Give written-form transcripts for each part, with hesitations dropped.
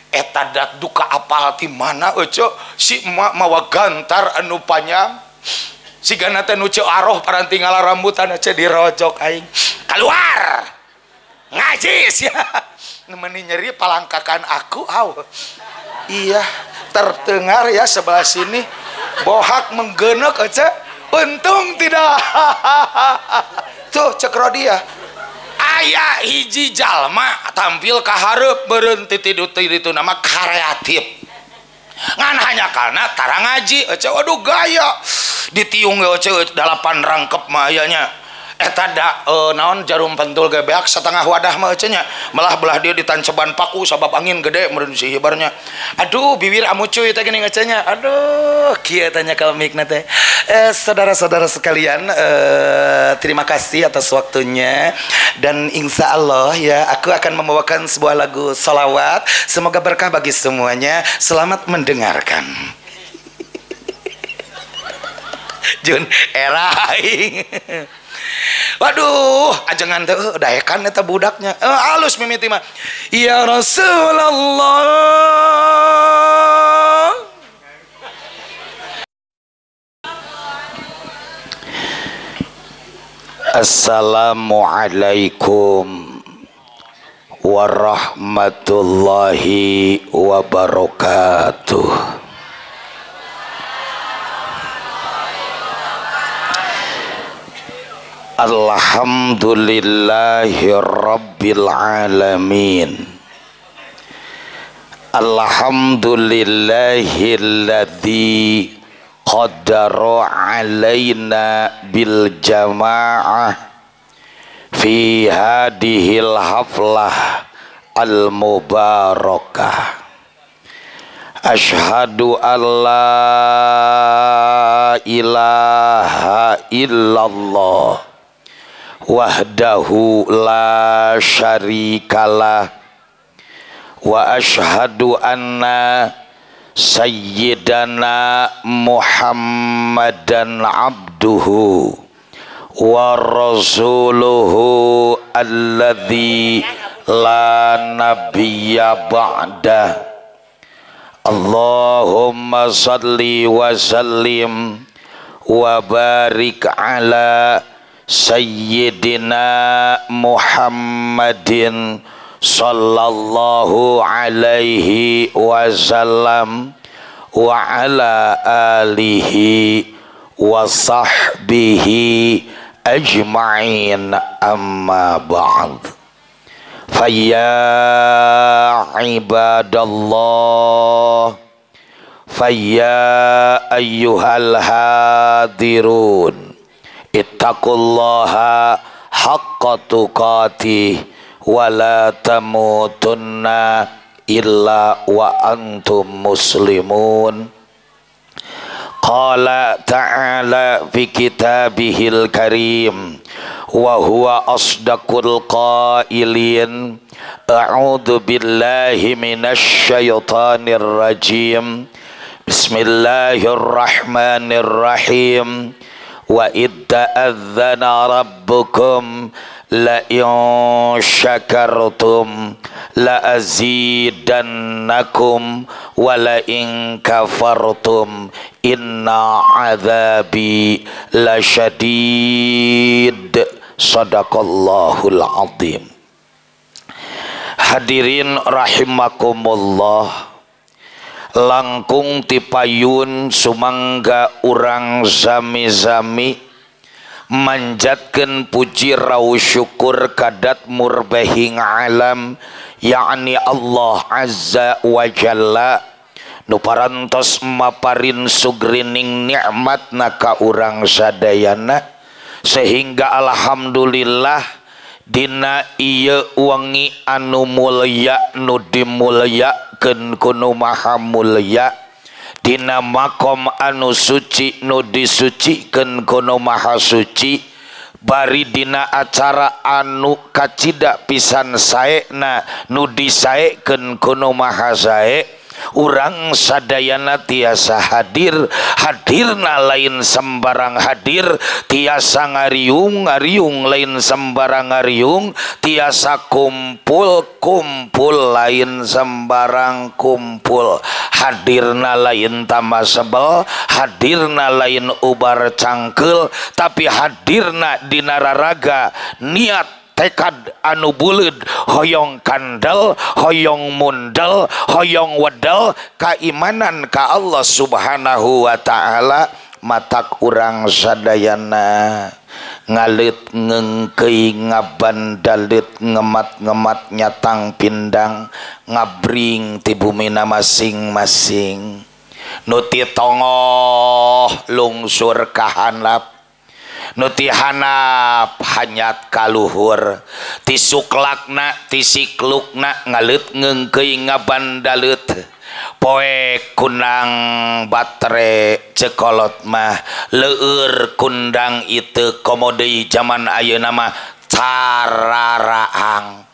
Eta dat duka apal ti mana euceu si emak mawa gantar anu panjang sigana teh nu ceu aroh paranti ngalarambutan euceu dirojok aing keluar ngaji sia nemeni nyeri palangkakan aku aw iya terdengar ya sebelah sini bohak menggenek euceu untung tidak tuh cek Rodia aya hiji jalma tampil ka hareup meureun titi nama kreatif ngan hanya karena tara ngaji euceu aduh gaya ditiung ge euceu 8 rangkep mah aya nya eta da naon jarum pentul ge beak setengah wadah mah euceu nya malah belah dia ditanceban paku sabab angin gede meureun si hibarnya aduh bibir amucuy teh geuning euceu nya aduh kieu tanya kalau mikna teh saudara-saudara sekalian terima kasih atas waktunya dan insya Allah ya aku akan membawakan sebuah lagu solawat semoga berkah bagi semuanya selamat mendengarkan. Jun era aing. Waduh ajengan teh daekan eta budaknya alus mimiti mah ya Rasulullah. Assalamualaikum warahmatullahi wabarakatuh. Alhamdulillahi rabbil alamin. Alhamdulillahilladzi qaddara alaina bil jamaah fi hadhil haflah al mubarakah. Asyhadu alla ilaha illallah wahdahu la syarikalah wa asyhadu anna sayyidana Muhammadan abduhu wa rasuluhu alladzi la nabiyya ba'dah. Allahumma salli wa sallim wa barik ala sayyidina Muhammadin sallallahu alaihi wasallam wa ala alihi wa sahbihi ajma'in amma ba'd. Fayya ibadallah, fayya ayyuhal hadirun, ittaqullaha haqqa tuqatih wa la tamutunna illa wa antum muslimun. Qala ta'ala fi kitabihil karim wa huwa asdaqul qailin. A'udzu billahi minasy syaithanir rajim. Bismillahirrahmanirrahim. Wa id ta'adzana rabbukum la in syakartum la azidannakum wa la in kafartum inna adzabi lasyadid. Sadaqallahul azim. Hadirin rahimakumullah, langkung tipayun sumangga urang zami-zami manjatkeun puji raos syukur kadat murbahing alam yakni Allah Azza wa Jalla nu parantos maparin sugrining nikmatna ka urang sadayana sehingga alhamdulillah dina ieu wengi anu mulya nu dimulyakeun ku nu maha mulya, dina makom anu suci nu disucikeun ku nu maha suci, bari dina acara anu kacida pisan saena nu disaekeun ku nu maha sae. Urang sadayana tiasa hadir, hadirna lain sembarang hadir, tiasa ngariung ngariung lain sembarang ngariung, tiasa kumpul kumpul lain sembarang kumpul, hadirna lain tambah sebel, hadirna lain ubar cangkel, tapi hadirna dina raraga niat tekad anu buleud, hoyong kandel, hoyong mundel, hoyong wedel keimanan ka Allah Subhanahu wa ta'ala. Matak urang sadayana ngalit ngengkei ngabandalit ngemat-ngemat nyatang pindang ngabring ti bumina masing-masing, nu ti tongoh lungsur ka handap, nu ti hanap hanyat kaluhur, ti suklakna ti siklukna ngaleut ngeungkeuy ngabandalet, poe kundang batere cekolot mah leur kundang itu komo deui jaman ayeuna mah cararaang.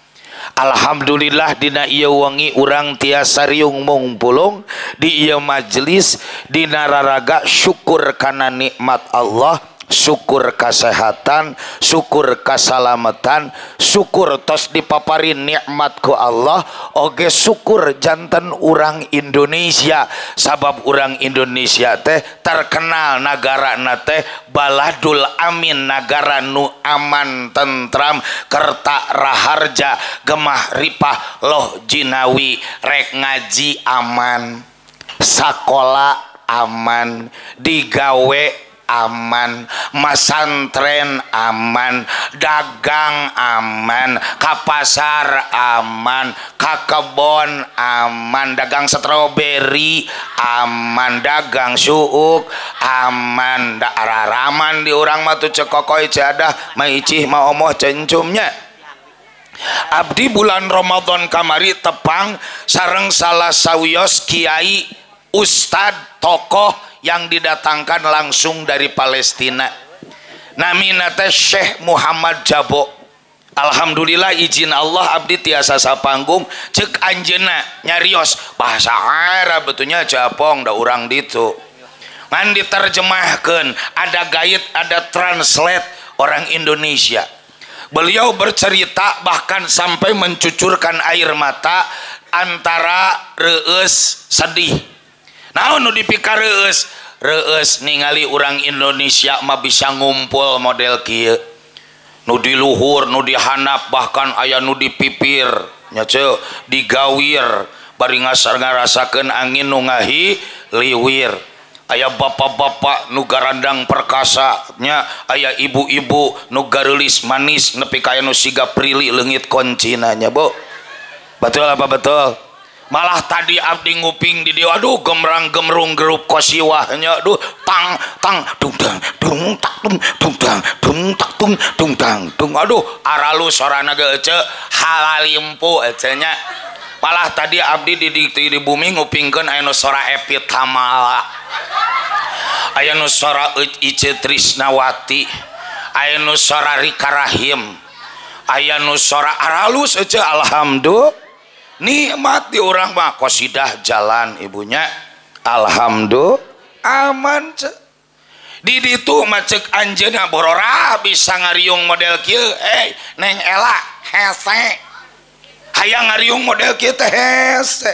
Alhamdulillah dina ieu wengi urang tiasa riung mungpulung di ieu majelis dina raraga syukur kana nikmat Allah, syukur kesehatan, syukur keselamatan, syukur tos dipaparin nikmat ku Allah, oge syukur janten urang Indonesia, sabab urang Indonesia teh terkenal nagara na teh baladul amin, nagara nu aman tentram, kerta raharja, gemah ripah loh jinawi, rek ngaji aman, sakola aman, digawe aman, masantren aman, dagang aman, ka pasar aman, ka kebon aman, dagang stroberi aman, dagang suuk aman, daerah aman di urang mah tuh cekokoi cadah maicih ma omoh cencumnya. Abdi bulan Ramadan kamari tepang sareng salah sawios kiai ustad tokoh yang didatangkan langsung dari Palestina, namina teh Syekh Muhammad Jabo. Alhamdulillah izin Allah abdi tiasa sapanggung cek anjeunna nyarios bahasa Arab betulnya japong da urang ditu ngan diterjemahkeun, ada guide ada translate orang Indonesia. Beliau bercerita bahkan sampai mencucurkan air mata antara reueus sedih. Naon nu dipikareus? Reueus ningali urang Indonesia mah bisa ngumpul model kieu. Nu di luhur, nu di handap, bahkan aya nu di pipir, nya ceu, digawir bari ngarasakeun angin nu ngahi liwir. Aya bapak-bapak nu garandang perkasa nya, aya ibu-ibu nu gareulis manis nepi ka aya nu siga prili leungit koncina nya, Bu. Betul apa betul? Malah tadi abdi nguping di dia, aduh gemrang gemrung gerup kosiwahnya, aduh tang tang dung dang dung tak dung dung dang dung tak dung dung dang dung, aduh aralu sorana ge ece halalimpu ece nya. Malah tadi abdi di bumi ngupingkeun aya nu sora Epi Tamala, aya nu sora Ice Trisnawati, aya nu sora Rika Rahim, aya nu sora aralus ece. Alhamdulillah nikmat di orang mah kosidah jalan ibunya, alhamdulillah aman ce. Di ditu mah cek anjeunna borora bisa ngariung model kieu, neng Ela hese, hayang ngariung model kieu teh hese,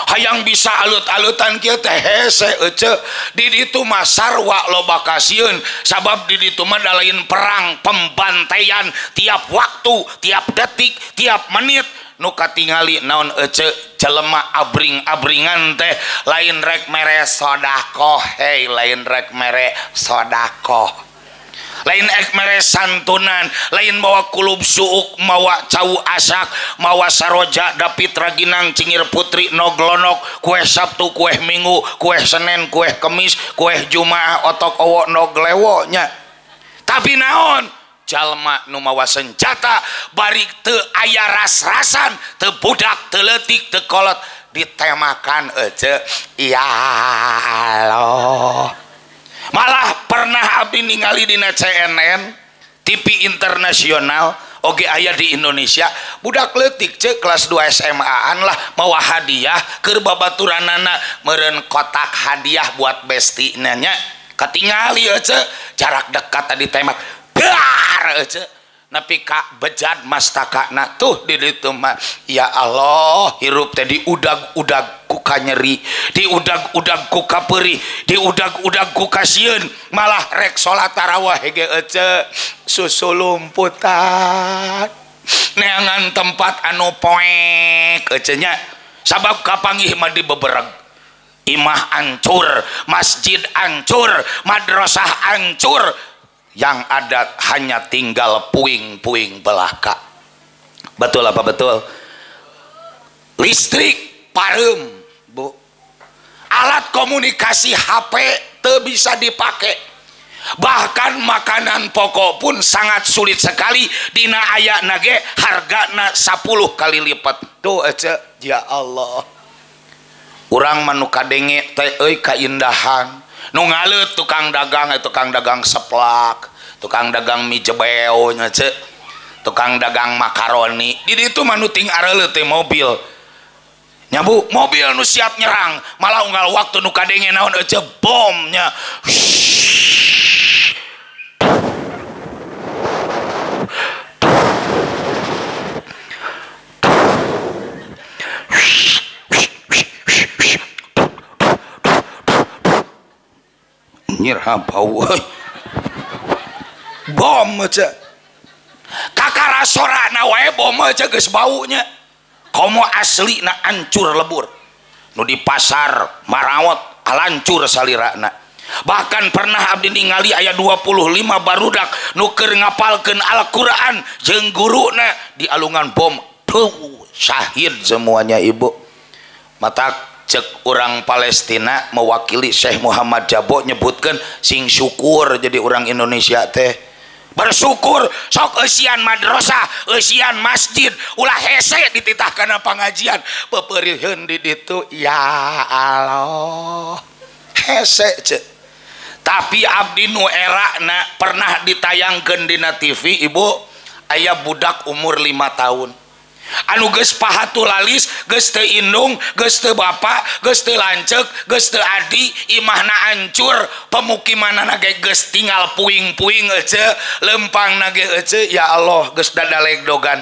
hayang bisa alut-alutan kieu teh hese ece. Di ditu mah sarwa loba kasieun, sabab di ditu mah lain perang pembantaian tiap waktu, tiap detik, tiap menit. Nu katingali naon ece jelema abring-abringan teh lain rek mere sodakoh, hei lain rek mere sodakoh, lain ek mere santunan, lain mawa kulub suuk, mawa cau asak, mawa saroja dapit raginang cingir putri noglonok, kue Sabtu, kue Minggu, kue Senin, kue Kemis, kue Jumaah, otok owo noglewo nya. Tapi naon jalma nu mawa senjata bari teu aya ras-rasan, teu budak, teu leutik, teu kolot, ditemakan ece. Ya Allah. Malah pernah abdi ningali dina CNN TV internasional Oge aya di Indonesia budak leutik cek kelas 2 SMA-an lah mawa hadiah keur babaturanana meureun kotak hadiah buat bestina nya katingali ece jarak dekat tadi tembak dar ece nepi ka bejad mastakana tuh di ditu mah ya Allah hirup teh diudag-udag ku kanyeri diudag-udag ku kapeurih diudag-udag ku kasieun malah rek salat tarawih ge ece susu lumputan neangan tempat anu poek ece nya sabab kapanggih mah dibebereg imah ancur masjid ancur madrasah ancur yang ada hanya tinggal puing-puing belaka. Betul apa betul? Listrik pareum, Bu. Alat komunikasi HP teu bisa dipake. Bahkan makanan pokok pun sangat sulit sekali dina ayana ge hargana 10 kali lipat. Tuh ece, ya Allah. Urang mah nu kadenge teh euy kaindahan. Nu ngaleut tukang dagang seplak, tukang dagang mie jebeo nya ce, tukang dagang makaroni. Di ditu mah nu ting areuleut teh mobil. Nya Bu, mobil nu siap nyerang, malah unggal waktu nu kadenge naon ece bomnya. Nyirha bau bom aja kakara sorana wae bom aja geus baunya komo asli na ancur lebur nu di pasar marawat alancur salirana. Bahkan pernah abdi ningali aya 25 barudak nu keur ngapalkeun Al-Qur'an jeung guruna di alungan bom tuh syahid semuanya ibu. Matak cek orang Palestina mewakili Syekh Muhammad Jabo nyebutkan sing syukur jadi orang Indonesia teh bersyukur sok eusian madrasah eusian masjid ulah hese dititah kana pangajian pepeuriheun di ditu ya Allah hese cek. Tapi abdi nu erana pernah ditayangkeun dina TV ibu aya budak umur 5 tahun anu geus pahatulalis geus teu indung geus teu bapa geus teu lanceuk geus teu adi imahna hancur pemukimanana ge geus tinggal puing-puing ece lempangna ge ece ya Allah geus dadalegdogan.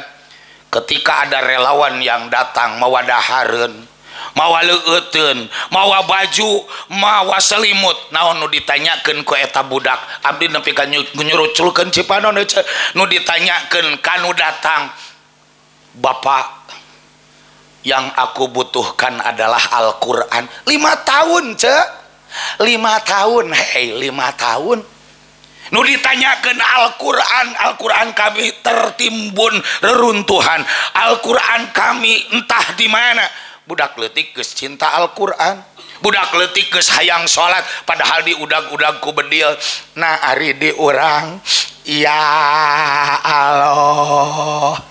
Ketika ada relawan yang datang mawa dahareun mawa leueuteun mawa baju mawa selimut naon nu ditanyakeun ku eta budak abdi nepi ka nyuruculkeun cipanon ece nu ditanyakeun ka nu datang Bapak yang aku butuhkan adalah Al-Quran. 5 tahun cek 5 tahun hei 5 tahun nu ditanyakan Al-Quran. Al-Quran kami tertimbun reruntuhan, Al-Quran kami entah di mana. Budak leutik geus cinta Al-Quran, budak leutik geus hayang salat padahal di udag-udag ku bedil. Nah ari di urang ya Allah.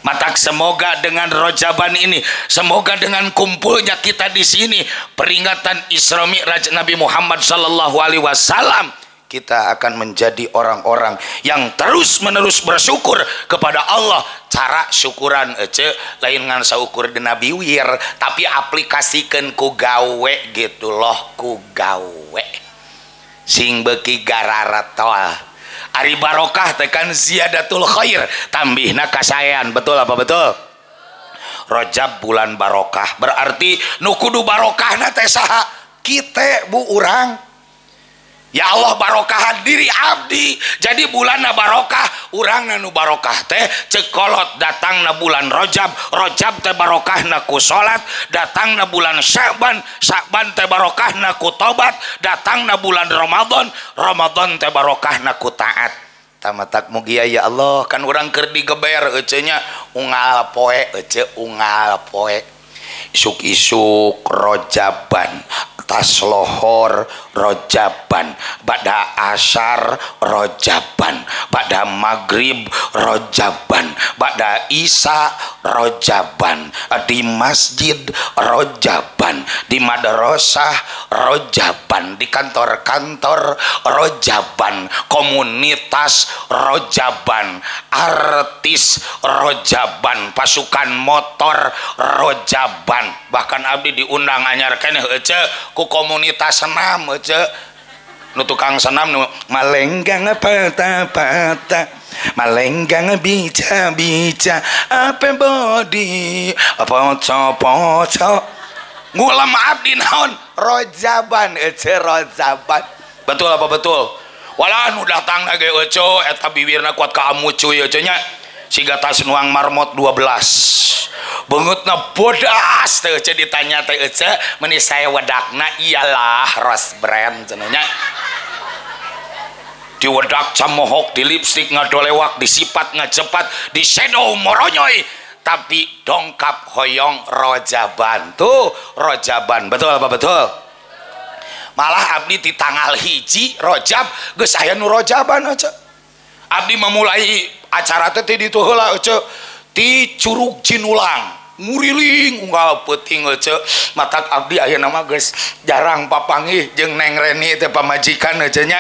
Matak semoga dengan rojaban ini, semoga dengan kumpulnya kita di sini peringatan Isra Mi'raj Nabi Muhammad sallallahu alaihi wasallam, kita akan menjadi orang-orang yang terus-menerus bersyukur kepada Allah. Cara syukuran ece lain ngan saukur dina biwir, tapi aplikasikeun ku gawe gitu loh, ku gawe sing beuki gararatol. Ari barokah teh kan ziyadatul khair, tambihna kasaean. Betul apa betul? Rajab bulan barokah, berarti nu kudu barokahna teh saha? Kita bu urang. Ya Allah barokahan diri abdi, jadi bulanna barokah, urangna nu barokah teh cekolot datangna bulan Rajab, Rajab teh barokahna ku salat, datangna bulan Sya'ban, Sya'ban teh barokahna ku tobat, datangna bulan Ramadan, Ramadan teh barokahna ku taat. Tamatak mugia ya Allah, kan urang keur digeber ece nya unggal poe ece unggal poe. Isuk-isuk rojaban, tas lohor rojaban, bada asar rojaban, bada maghrib rojaban, bada isya rojaban, di masjid rojaban. rojaban, di madrasah rojaban, di kantor-kantor rojaban, komunitas rojaban, artis rojaban, pasukan motor rojaban. Bahkan abdi diundang anyar keneh ece ku komunitas senam ece. Nu tukang senam nu malenggang patah-patah, malenggang bica-bica, apa body poco-poco. Ngulam abdi naon rojaban ece, rojaban. Betul apa betul? Walah nu datang lagi ece eta bibirna kuat ka amucuy ece nya. Siga tas nuang marmot 12. Beungeutna bodas teh ece ditanya teh ece meuni saya wedakna iyalah Rose brand cenah nya. Diwedak camohok, di lipstik ngadolewak, disipat ngajepat, di shadow moronyoy, tapi dongkap hoyong rojaban. Tuh rojaban, betul apa betul? Malah abdi di tanggal 1 Rojab geus aya nu rojaban ece. Abdi memulai acara teh di ditu heula ece, ti Curug Cinulang nguriling unggal peuting ece. Matak abdi ayeuna mah geus jarang papanggih jeung Neng Reni teh pamajikan ece nya.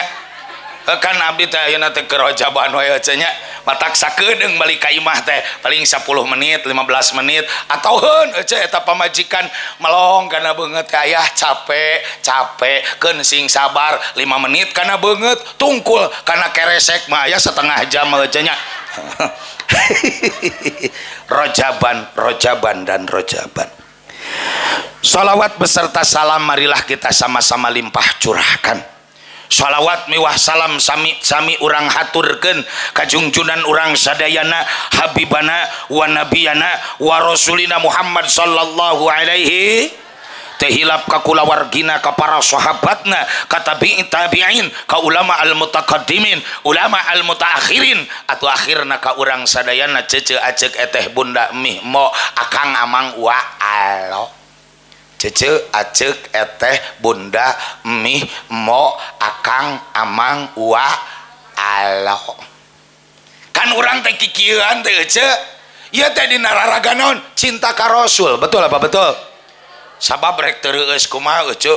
Kan abdi teh ayeuna teh keur rojaban we ece nya. Matak sakedeung balik ka imah teh paling 10 menit 15 menit atau heun ece eta pamajikan melong kana beungeut teh ayah capek capek keun sing sabar 5 menit kana beungeut tungkul kana keresek mah aya setengah jam ece nya. Rojaban, rojaban dan rojaban. Salawat beserta salam marilah kita sama-sama limpah curahkan. Salawat miwah salam sami-sami urang haturkeun kajungjunan urang sadayana habibana wa nabiyana wa rasulina Muhammad sallallahu alaihi teh hilap ka kulawargina ka para sahabatna ka tabi'in tabi'in ka ulama al mutaqaddimin ulama al mutaakhirin atau akhirna ka urang sadayana cece acek eteh bunda mih mo akang amang wa alo. Cece acek eteh bunda mih mo akang amang wa alo. Kan urang teh kikieuan teh ece ieu teh dina raraga naon cinta ka Rasul, betul apa betul? Sabab rek teu reueus kumaha ece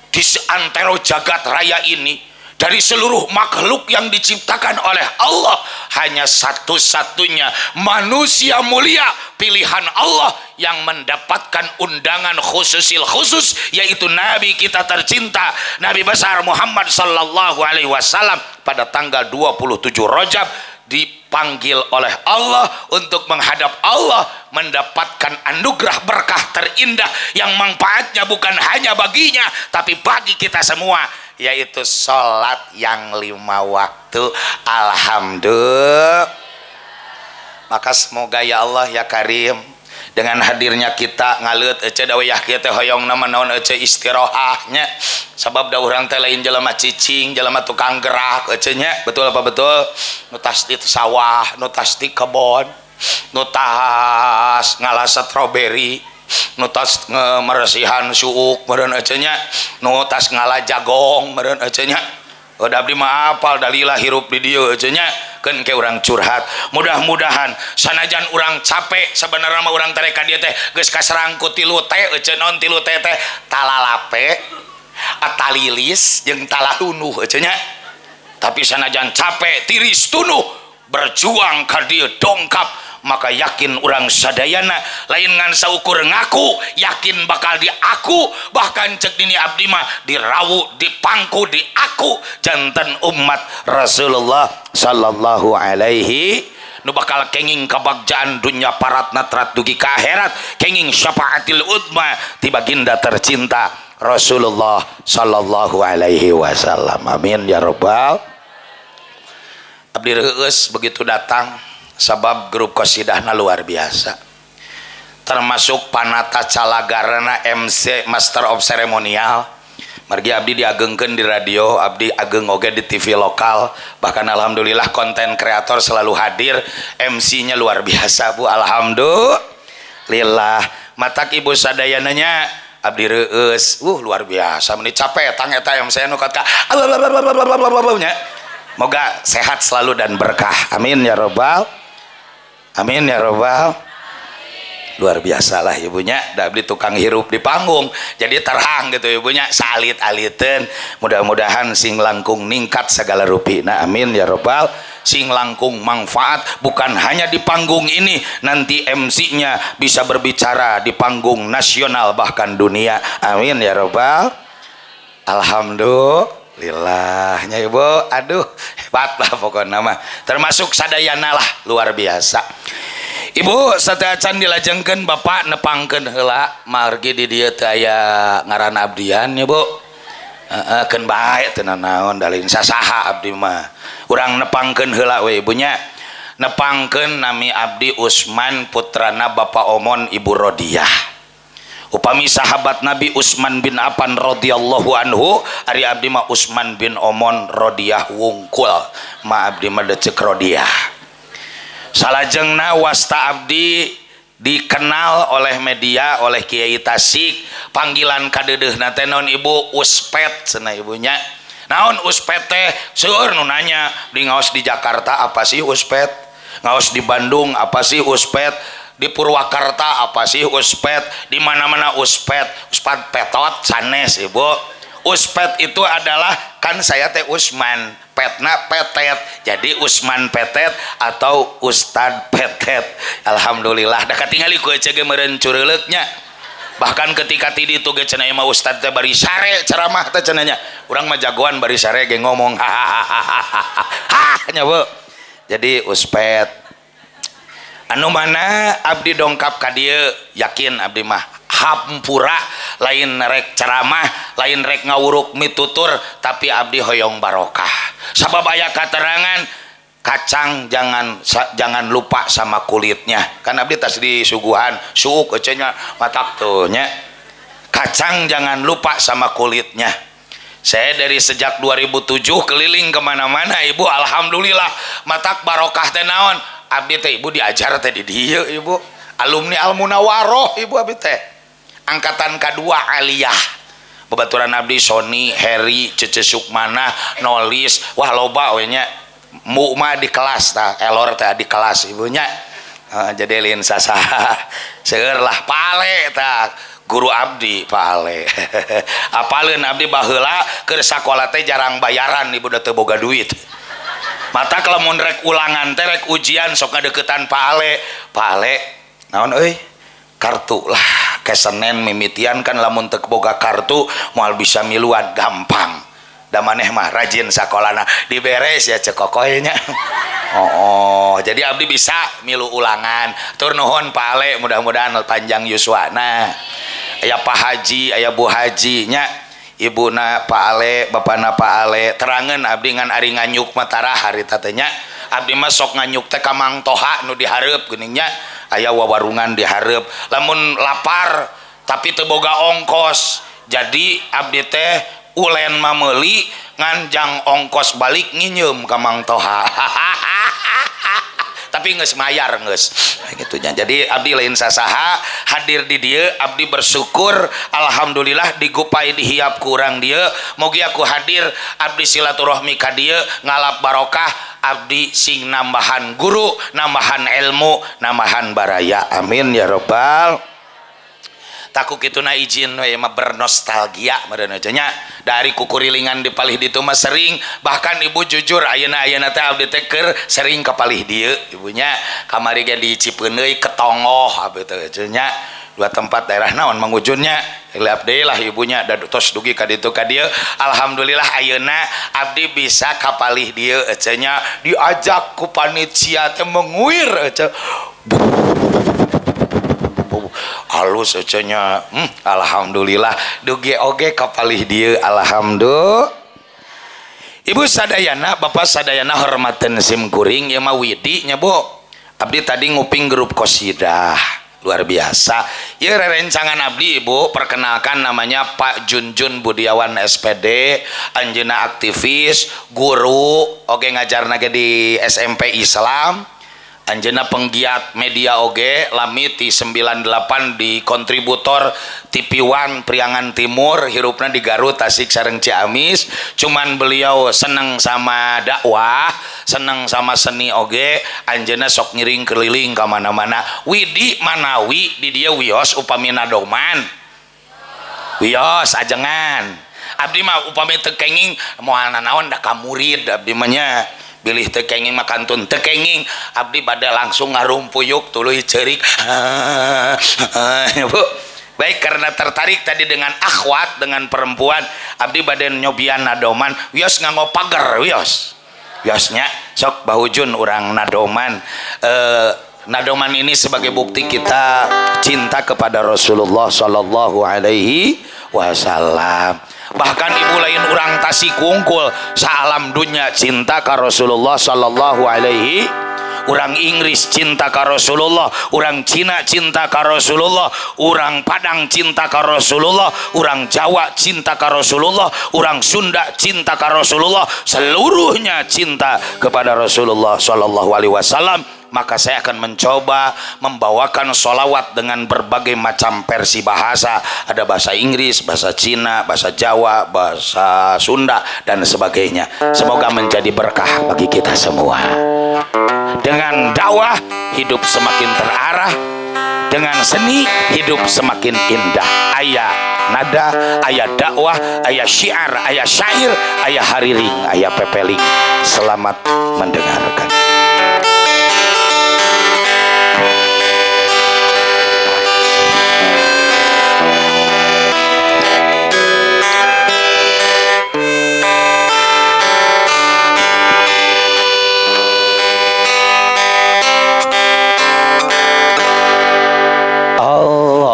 di seantero jagat raya ini dari seluruh makhluk yang diciptakan oleh Allah hanya satu-satunya manusia mulia pilihan Allah yang mendapatkan undangan khususil khusus, yaitu Nabi kita tercinta Nabi besar Muhammad sallallahu alaihi wasallam pada tanggal 27 Rajab dipanggil oleh Allah untuk menghadap Allah, mendapatkan anugerah berkah terindah yang manfaatnya bukan hanya baginya tapi bagi kita semua, yaitu sholat yang 5 waktu. Alhamdulillah. Maka semoga ya Allah ya Karim, dengan hadirnya kita ngaleut ece dawayah kieu teh hoyong nama naon ece istirahatnya, sabab da urang teh lain jelema cicing, jelema tukang gerak ece nya, betul apa betul? Nu tas di sawah, nu tas di kebon, nu tas ngala stroberi, nu tas ngemeresihan suuk meureun ece nya, nu tas ngala jagong meureun ece nya. Udah abdi mah apal dalilah hirup di dieu ece nya, keun ke urang curhat. Mudah-mudahan sanajan urang capek sebenarnya mah urang tereka dieu teh geus kaserang ku tilu teh ece, naon tilu teh teh talalape, atalilis jeung talalunuh ece nya. Tapi sanajan capek tiris tunuh berjuang ka dieu dongkap, maka yakin urang sadayana lain ngan saukur ngaku, yakin bakal diaku, bahkan cek dini abdi mah dirawu, dipangku, diaku jantan umat Rasulullah sallallahu alaihi nu bakal kenging kebagjaan dunya parat natrat dugi ka akhirat, kenging syafaatil utma ti baginda tercinta Rasulullah sallallahu alaihi wasallam. Amin ya rabbal. Abdi reueus begitu datang sabab grup qasidahna luar biasa, termasuk panata calagarana MC Master of Ceremonial. Margi abdi diagengkeun di radio, abdi ageng oge di TV lokal, bahkan alhamdulillah konten kreator selalu hadir, MC-nya luar biasa Bu, alhamdulillah. Matak ibu sadayananya abdi reueus, luar biasa meni capek tang eta MC nu kat ka nya. Moga sehat selalu dan berkah. Amin ya robbal. Amin ya robbal. Luar biasa lah ibunya, da abdi tukang hirup di panggung jadi terang gitu ibunya, salit-aliteun. Mudah-mudahan sing langkung ningkat segala rupina, amin ya robbal. Sing langkung manfaat bukan hanya di panggung ini, nanti MC-nya bisa berbicara di panggung nasional bahkan dunia, amin ya robbal. Alhamdulillahnya ibu, aduh hebat lah pokoknya mah, termasuk sadayana lah luar biasa. Ibu sateuacan dilajengkeun bapak nepangkeun heula margi di dieu teh aya ngaran abdian ya Bu. Heeh, keun bae teu nanaon da lain sasaha abdi mah. Urang nepangkeun heula we ibunya. Nepangkeun nami abdi Usman putrana Bapak Omon Ibu Rodiah. Upami sahabat Nabi Usman bin Affan radhiyallahu anhu, ari abdi mah Usman bin Omon Rodiah wungkul. Ma abdi mah deceuk Rodiah. Salajengna wasta abdi dikenal oleh media, oleh Kiai Tasik, panggilan kadeudeuhna teh naon ibu? Uspet cenah ibunya. Naon uspet teh? Seueur nu nanya, di ngaos di Jakarta apa sih uspet? Ngaos di Bandung apa sih uspet? Di Purwakarta apa sih uspet? Di mana-mana uspet. Uspet petot sanes ibu. Uspet itu adalah kan saya teh Usman, petna petet, jadi Usman petet atau Ustad petet. Alhamdulillah da katingali ku ece ge meureun cureuleuknya. Bahkan ketika ti ditu ge cenah mah Ustad teh bari sare ceramah teh cenah nya. Urang mah jagoan bari sare ge ngomong hahaha nya Bu. Jadi uspet anu mana abdi dongkap ka dieu, yakin abdi mah hampura lain rek ceramah, lain rek ngawuruk mitutur, tapi abdi hoyong barokah. Sabab aya katerangan kacang jangan lupa sama kulitnya. Kan abdi tas disuguhan suuk ecenya matak tuh nya. Kacang jangan lupa sama kulitnya. Saya dari sejak 2007 keliling kemana-mana ibu, alhamdulillah matak barokah teh naon. Abdi teh ibu diajar teh di dieu ibu. Alumni Al Munawaroh ibu abdi teh. Angkatan kedua aliyah. Babaturan abdi Sony, Harry, Cece Sukmana, Nolis, wah loba we nya. Mu mah di kelas tah, elor teh di kelas ibunya. Jadi lain sasaha. Seueur lah pale tah guru abdi pale. Apaleun abdi baheula keur sakola teh jarang bayaran ibu da teu boga duit. Mata lamun rek ulangan teh rek ujian sok ngadeukeutan pale. Pale naon euy? Kartu lah. Ke Senen mimitian kan lamun teu boga kartu moal bisa miluan gampang. Da maneh mah rajin sakolana diberes ya cekokoy nya. Oh, jadi abdi bisa milu ulangan. Tur nuhun pale, mudah-mudahan panjang yuswana. Aya Pak Haji, aya Bu Haji nya. Ibuna Pak Ale, bapana Pak Ale, terangeun abdi ngan ari nganyuk mah tarah harita teh nya. Abdi mah sok nganyuk teh ka Mang Toha nu dihareup geuning nya. Aya wawarungan dihareup. Lamun lapar tapi teu boga ongkos. Jadi abdi teh ulen mah meuli nganjang ongkos balik nginyeum ka Mang Toha. Tapi geus mayar geus gitu nya. Jadi abdi lain sasaha hadir di dieu, abdi bersyukur alhamdulillah digupai dihiap ku urang dieu. Mugi aku hadir abdi silaturahmi ka dieu ngalap barokah, abdi sing nambahan guru, nambahan ilmu, nambahan baraya, amin ya robbal. Taku kituna izin we mah bernostalgia meureun nya. Dari kukurilingan di palih ditu mah sering, bahkan ibu jujur ayeuna-ayeuna teh abdi teh keur sering ka palih dieu ibunya. Kamari ge di Cipeundeuy ketongoh abdi teh nya. Dua tempat daerah naon mangujunnya liap deui lah ibunya da tos dugi ka ditu ka dieu. Alhamdulillah ayeuna abdi bisa ka palih dieu ece nya, diajak ku panitia teh menguir ece. Halus ecenya, alhamdulillah dugi oge kapalih dieu, alhamdulillah. Ibu sadayana, bapak sadayana hormaten sim kuring ieu mah widi nya Bu. Abdi tadi nguping grup qosidah luar biasa. Ieu rerencangan abdi Ibu, perkenalkan namanya Pak Junjun Budiawan SPD, anjeunna aktivis, guru, oge ngajarna ge di SMP Islam. Anjeunna penggiat media oge lami ti 98 di kontributor TV One Priangan Timur, hirupna di Garut, Tasik sareng Ciamis. Cuman beliau seneng sama dakwah, seneng sama seni oge. Anjeunna sok ngiring keliling ka mana-mana. Widi manawi di dieu wios upami nadoman. Wios ajengan. Abdi mah upami teu kenging moal nanaon da ka murid abdi mah nya. Bilih teu kenging mah kantun teu kenging, abdi bade langsung ngarumpuyuk tuluy ceurik. Bu. Baik, karena tertarik tadi dengan akhwat, dengan perempuan, abdi bade nyobian nadoman, wios nganggo pager wios. Wiosnya sok bahujun urang nadoman. Nadoman ini sebagai bukti kita cinta kepada Rasulullah Shallallahu Alaihi Wasallam. Bahkan ibu lain urang Tasik kungkul, saalam dunia cinta ka Rasulullah Shallallahu Alaihi. Urang Inggris cinta ka Rasulullah, urang Cina cinta ka Rasulullah, urang Padang cinta ka Rasulullah, urang Jawa cinta ka Rasulullah, urang Sunda cinta ka Rasulullah, seluruhnya cinta kepada Rasulullah Shallallahu Alaihi Wasallam. Maka saya akan mencoba membawakan sholawat dengan berbagai macam versi bahasa. Ada bahasa Inggris, bahasa Cina, bahasa Jawa, bahasa Sunda, dan sebagainya. Semoga menjadi berkah bagi kita semua. Dengan dakwah, hidup semakin terarah. Dengan seni, hidup semakin indah. Ayah nada, ayah dakwah, ayah syiar, ayah syair, ayah hariring, ayah pepeling. Selamat mendengarkan.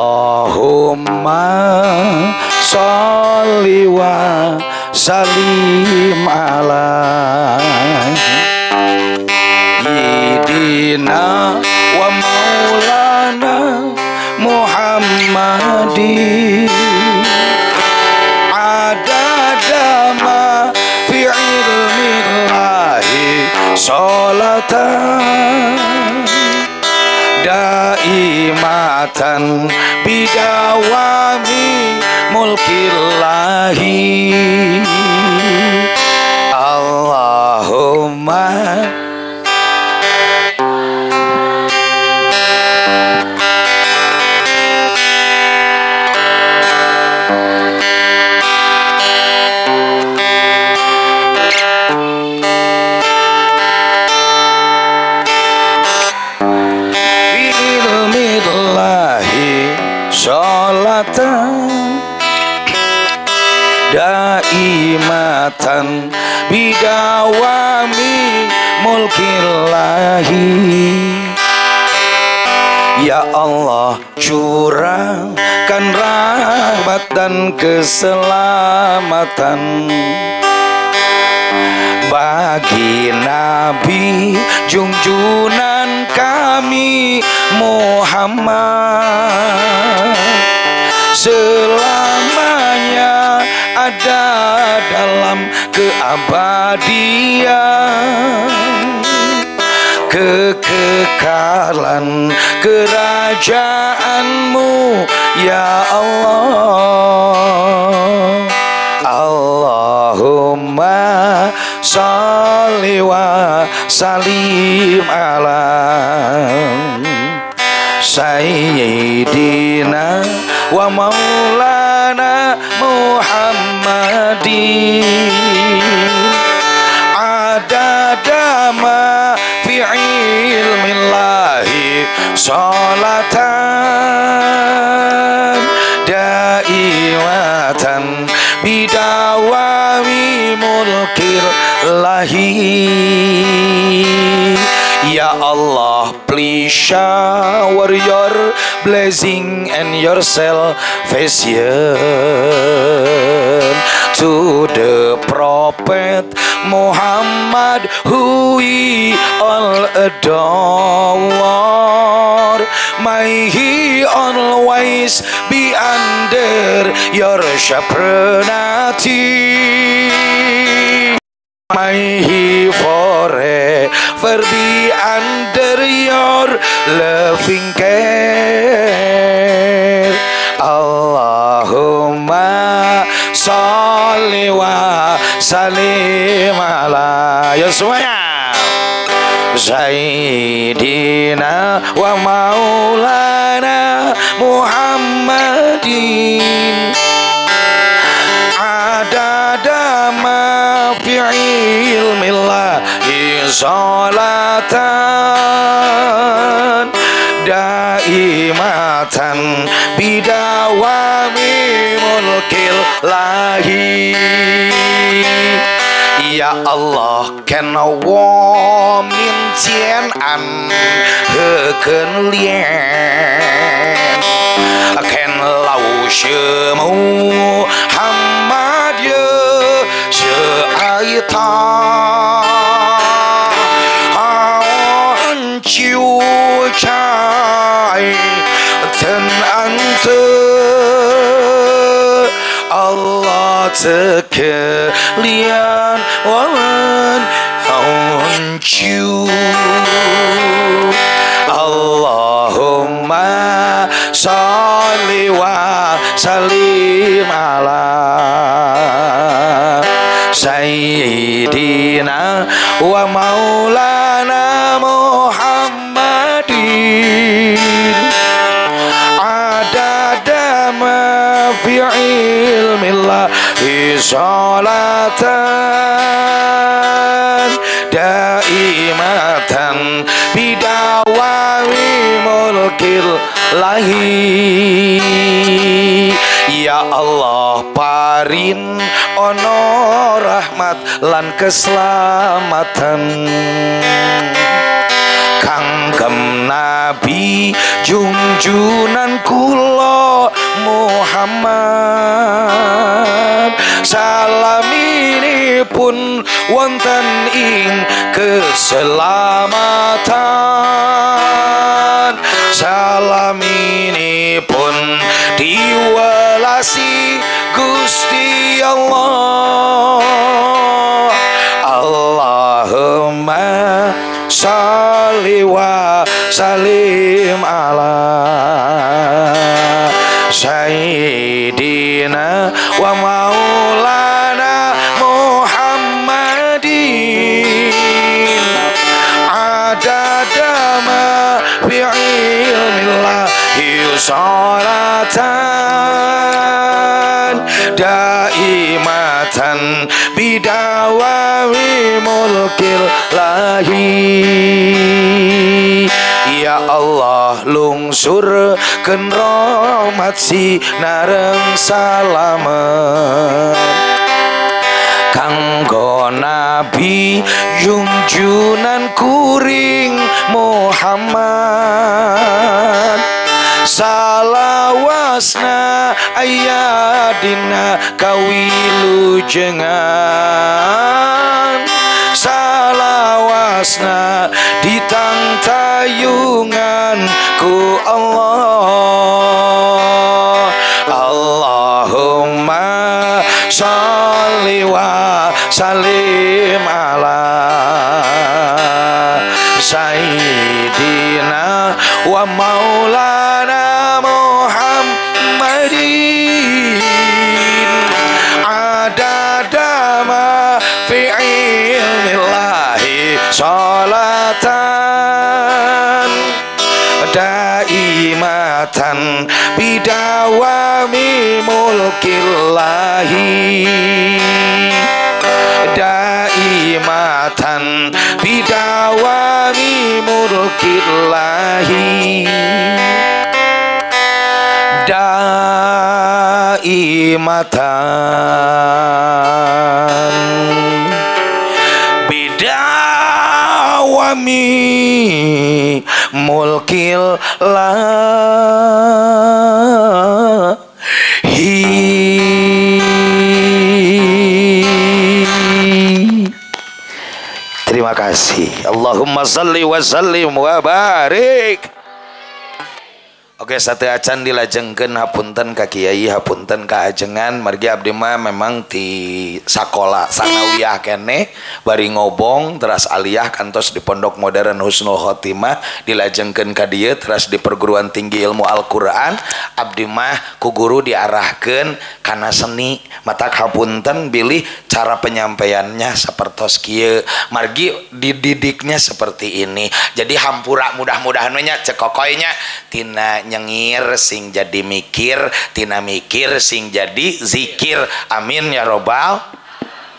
Allahumma sholli wa salim ala sayyidina wa maulana Muhammadin adada ma fi ilmillahi sholatan daimatan bidawami mulkillahi. Allahumma sholatan daimatan bidawami mulkillahi. Ya Allah, curahkan rahmat dan keselamatan bagi Nabi junjungan kami Muhammad selamanya ada dalam keabadian, kekekalan kerajaanmu ya Allah. Allahumma sholli wa salim ala sayyidina wa maulana Muhammadin adada ma fi ilmillahi sholatan daimatan bidawami mulkillahi. Ya Allah, please shower your blessing and your salvation to the Prophet Muhammad who we all adore. May he always be under your sovereignty. May he forever forever be under your loving care. Allahumma sholli wa sallim ala, ya semuanya, Sayyidina wa maulana Muhammadin adada ma fi ilmillahi sholatan daimatan bidawami mulkil lahi. Ya Allah ken wo min jian an he ken lien ken lau shi Muhammad ye shi ai ta an chiu chai ten an te Allah sekalian wan ancu. Allahumma sholli wa sallim ala Sayyidina wa maulana Muhammadin adada ma fi ilmillahi sholatan daimatan bidawami mulkil lahi. Ya Allah parin ono rahmat lan keselamatan kanggem Nabi junjunan kula Muhammad. Salaminipun wonten ing keselamatan, salaminipun diwelasi Gusti Allah. Allahumma sholli wa sallim ala Sayyidina wa maulana Muhammadin adada ma fi ilmillahi sholatan daimatan bidawami mulkil lahi. Ya Allah lungsur ken rahmat sinareng salamet kanggo Nabi junjunan kuring Muhammad. Salawasna ayadina kawilujengan, salawasna ditangtayungan ku Allah. Allahumma sholli wa sallim ala Sayyidina wa maulana Muhammadin adada ma fi ilmillahi sholatan daimatan bidawami mulkillahi, daimatan bidawami mulkillahi, daimatan bidawami mulkil lahi. Terima kasih. Allahumma salli wa sallim wa barik. Oke, sateuacan dilajengkeun hapunten ka kiai, hapunten ka ajengan, margi abdi mah memang ti sakola sanawiyah keneh bari ngobong teras aliyah kantos di Pondok Modern Husnul Khotimah dilajengkeun ka dieu teras di perguruan tinggi ilmu Al-Qur'an abdi mah ku guru diarahkeun kana seni matak hapunten bilih cara penyampaiannya sapertos kieu margi dididiknya seperti ini. Jadi hampura mudah-mudahan we nya cekokoy nya tina nyengir sing jadi mikir, tina mikir sing jadi zikir, amin ya robbal.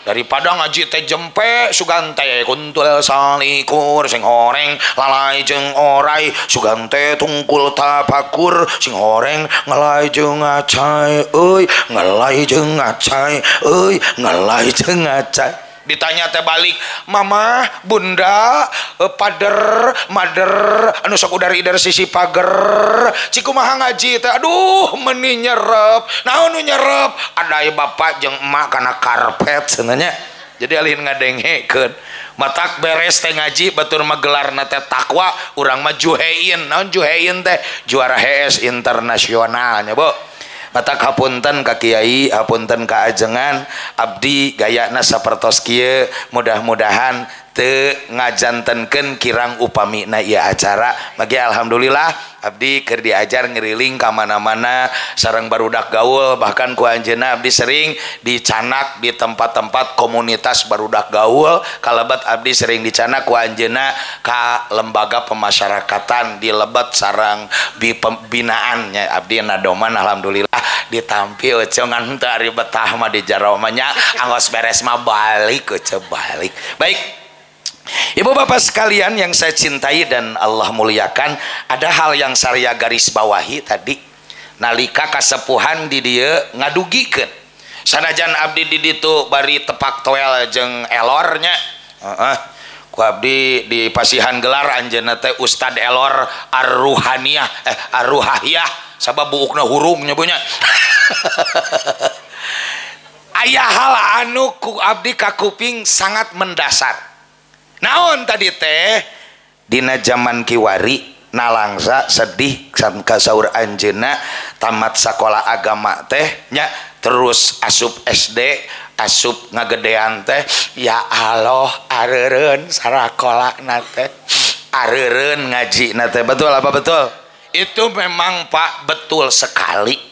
Daripada ngaji teh jempe sugan teh kuntul salikur sing horeng lalai jeung orai sugan teh tungkul tapakur sing horeng ngelai jeung ngacai euy ngelai jeung ngacai euy ngelai jeung ngacai. Ditanya teh balik mama bunda pader mader anu sok udar ider sisi pager cikumaha ngaji teh aduh meni nyerep naon nu nyerep ada bapak jeung emak kana karpet cenah. Jadi alih ngadengekeun matak beres teh ngaji batur mah gelarna teh takwa urang mah juhein naon juhein teh juara HS internasional nya Bu. Matak hapunten ka kiai, hapunten ka ajengan, abdi gayana sapertos kieu mudah-mudahan teu ngajantenkeun kirang upamina ieu acara. Bagi alhamdulillah abdi keur diajar ngeriling ka mana-mana sareng barudak gaul, bahkan ku anjeunna abdi sering dicanak di tempat-tempat komunitas barudak gaul, kalebat abdi sering dicanak ku anjeunna ka lembaga pemasyarakatan di lebet sareng pembinaannya abdi nadoman alhamdulillah ditampi euceu ngan teu ari betah mah di jero mah nya angos beres mah balik euceu balik. Baik, Ibu bapak sekalian yang saya cintai dan Allah muliakan, ada hal yang saya garis bawahi tadi nalika kasepuhan di dieu ngadugikeun sanajan abdi di ditu bari tepak toel jeung elornya heeh ku abdi di pasihan gelar anjeunna teh Ustad Elor Arruhaniyah Arruhahiyah sabab buukna hurung nya bu nya. Aya hal anu ku abdi kakuping sangat mendasar. Naon tadi teh dina zaman kiwari nalangsa sedih ka saur anjeunna tamat sakola agama teh nya terus asup SD asup ngagedean teh ya Allah areureun sarakolana teh areureun ngajina teh. Betul apa betul? Itu memang Pak betul sekali.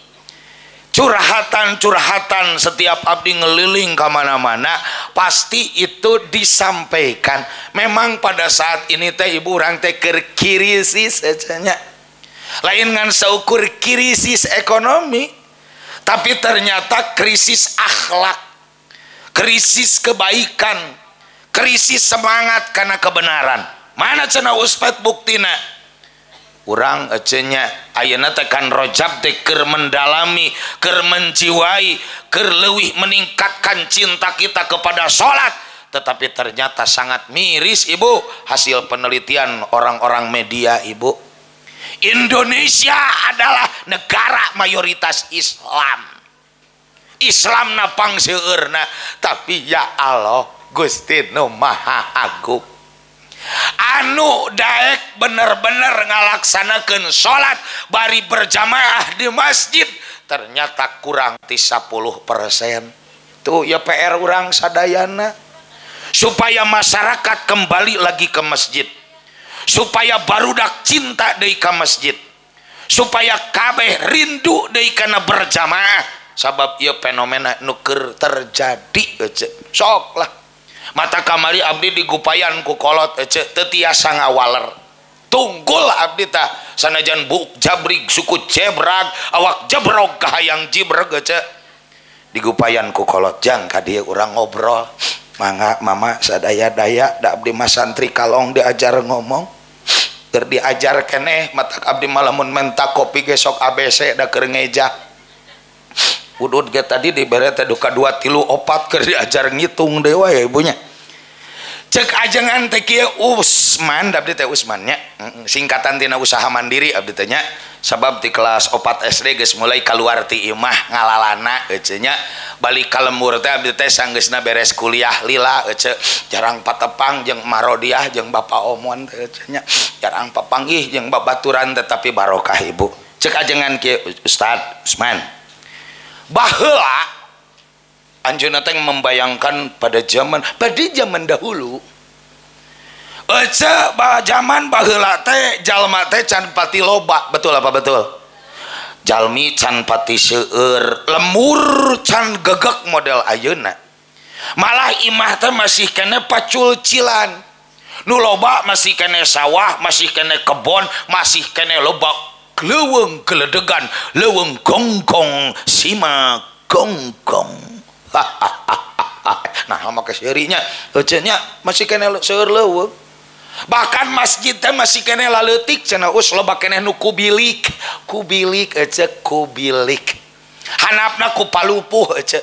Curhatan-curhatan setiap abdi ngeliling ke mana-mana pasti itu disampaikan. Memang pada saat ini teh ibu orang teh keur krisis nya. Lain ngan saukur krisis ekonomi, tapi ternyata krisis akhlak, krisis kebaikan, krisis semangat karena kebenaran. Mana cenah Ustad buktina? Urang ecenya ayeuna teh kan rojab teh keur mendalami, keur menjiwai, keur leuwih meningkatkan cinta kita kepada salat. Tetapi ternyata sangat miris Ibu hasil penelitian orang-orang media Ibu. Indonesia adalah negara mayoritas Islam. Islam na pangseueurna, tapi ya Allah Gusti nu Maha Agung. Anu daek bener-bener ngalaksanakeun salat bari berjamaah di masjid ternyata kurang ti 10%. Tuh ya PR urang sadayana supaya masyarakat kembali lagi ke masjid, supaya barudak cinta deui ka masjid, supaya kabeh rindu deui kana berjamaah. Sabab ieu fenomena nu keur terjadi ece. Sok lah mata kamari abdi digupayan ku kolot ece teu tiasa ngawaler tunggul abdi tah sanajan buuk jabrig suku jebrag awak jebrog kahayang jibreg ece digupayan ku kolot jang ka dieu urang ngobrol mangga mama sadaya-daya da abdi mah santri kalong diajar ngomong keur diajar keneh matak abdi mah lamun menta kopi ge sok ABC da keur ngejah udud ge tadi dibere teh duka 2 3 4 keur diajar ngitung deui wae ibunya. Cek ajengan teh kieu Usman, abdi teh Usman nya, singkatan tina usaha mandiri abdi teh nya, sabab di kelas 4 SD geus mulai kaluar ti imah ngalalana ece nya, balik ka lembur teh abdi teh sanggeusna beres kuliah lila ece, jarang patepang jeung Marodiah jeung Bapak Omon teh ece nya, jarang papanggih jeung babaturan tetapi barokah ibu. Cek ajengan kieu Ustad Usman. Baheula anjeunna teh membayangkan pada zaman dahulu. Ece zaman baheula teh jalma teh can pati loba, betul apa betul? Jalmi can pati seueur, lemur can gegek model ayeuna. Malah imah teh masih kene paculcilan. Nu loba masih kene sawah, masih kene kebon, masih kene loba leuweung geledegan, leuweung gongkong, sima gongkong. Nah, make seurinya, ece nya masih kene seueur leuweung. Bahkan masjid teh masih kene laleutik cenah us loba keneh nu kubilik, kubilik ece kubilik. Hanapna ku palupuh ece.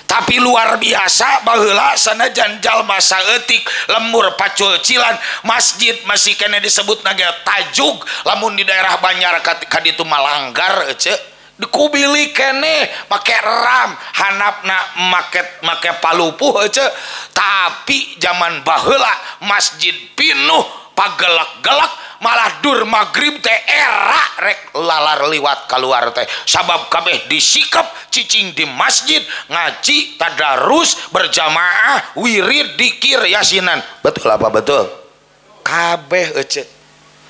Tapi luar biasa baheula sanajan jalma saeutik lemur paculcilan masjid masih kene disebut nage tajug lamun di daerah Banjar ka ditu malanggar ece dikubilik kene make ram hanapna make palupuh ece. Tapi zaman baheula masjid pinuh pagelak-gelak malah dur maghrib teh era rek lalar liwat keluar teh sabab kabeh disikap cicing di masjid ngaji tadarus berjamaah wirid dikir yasinan, betul apa betul? Kabeh ece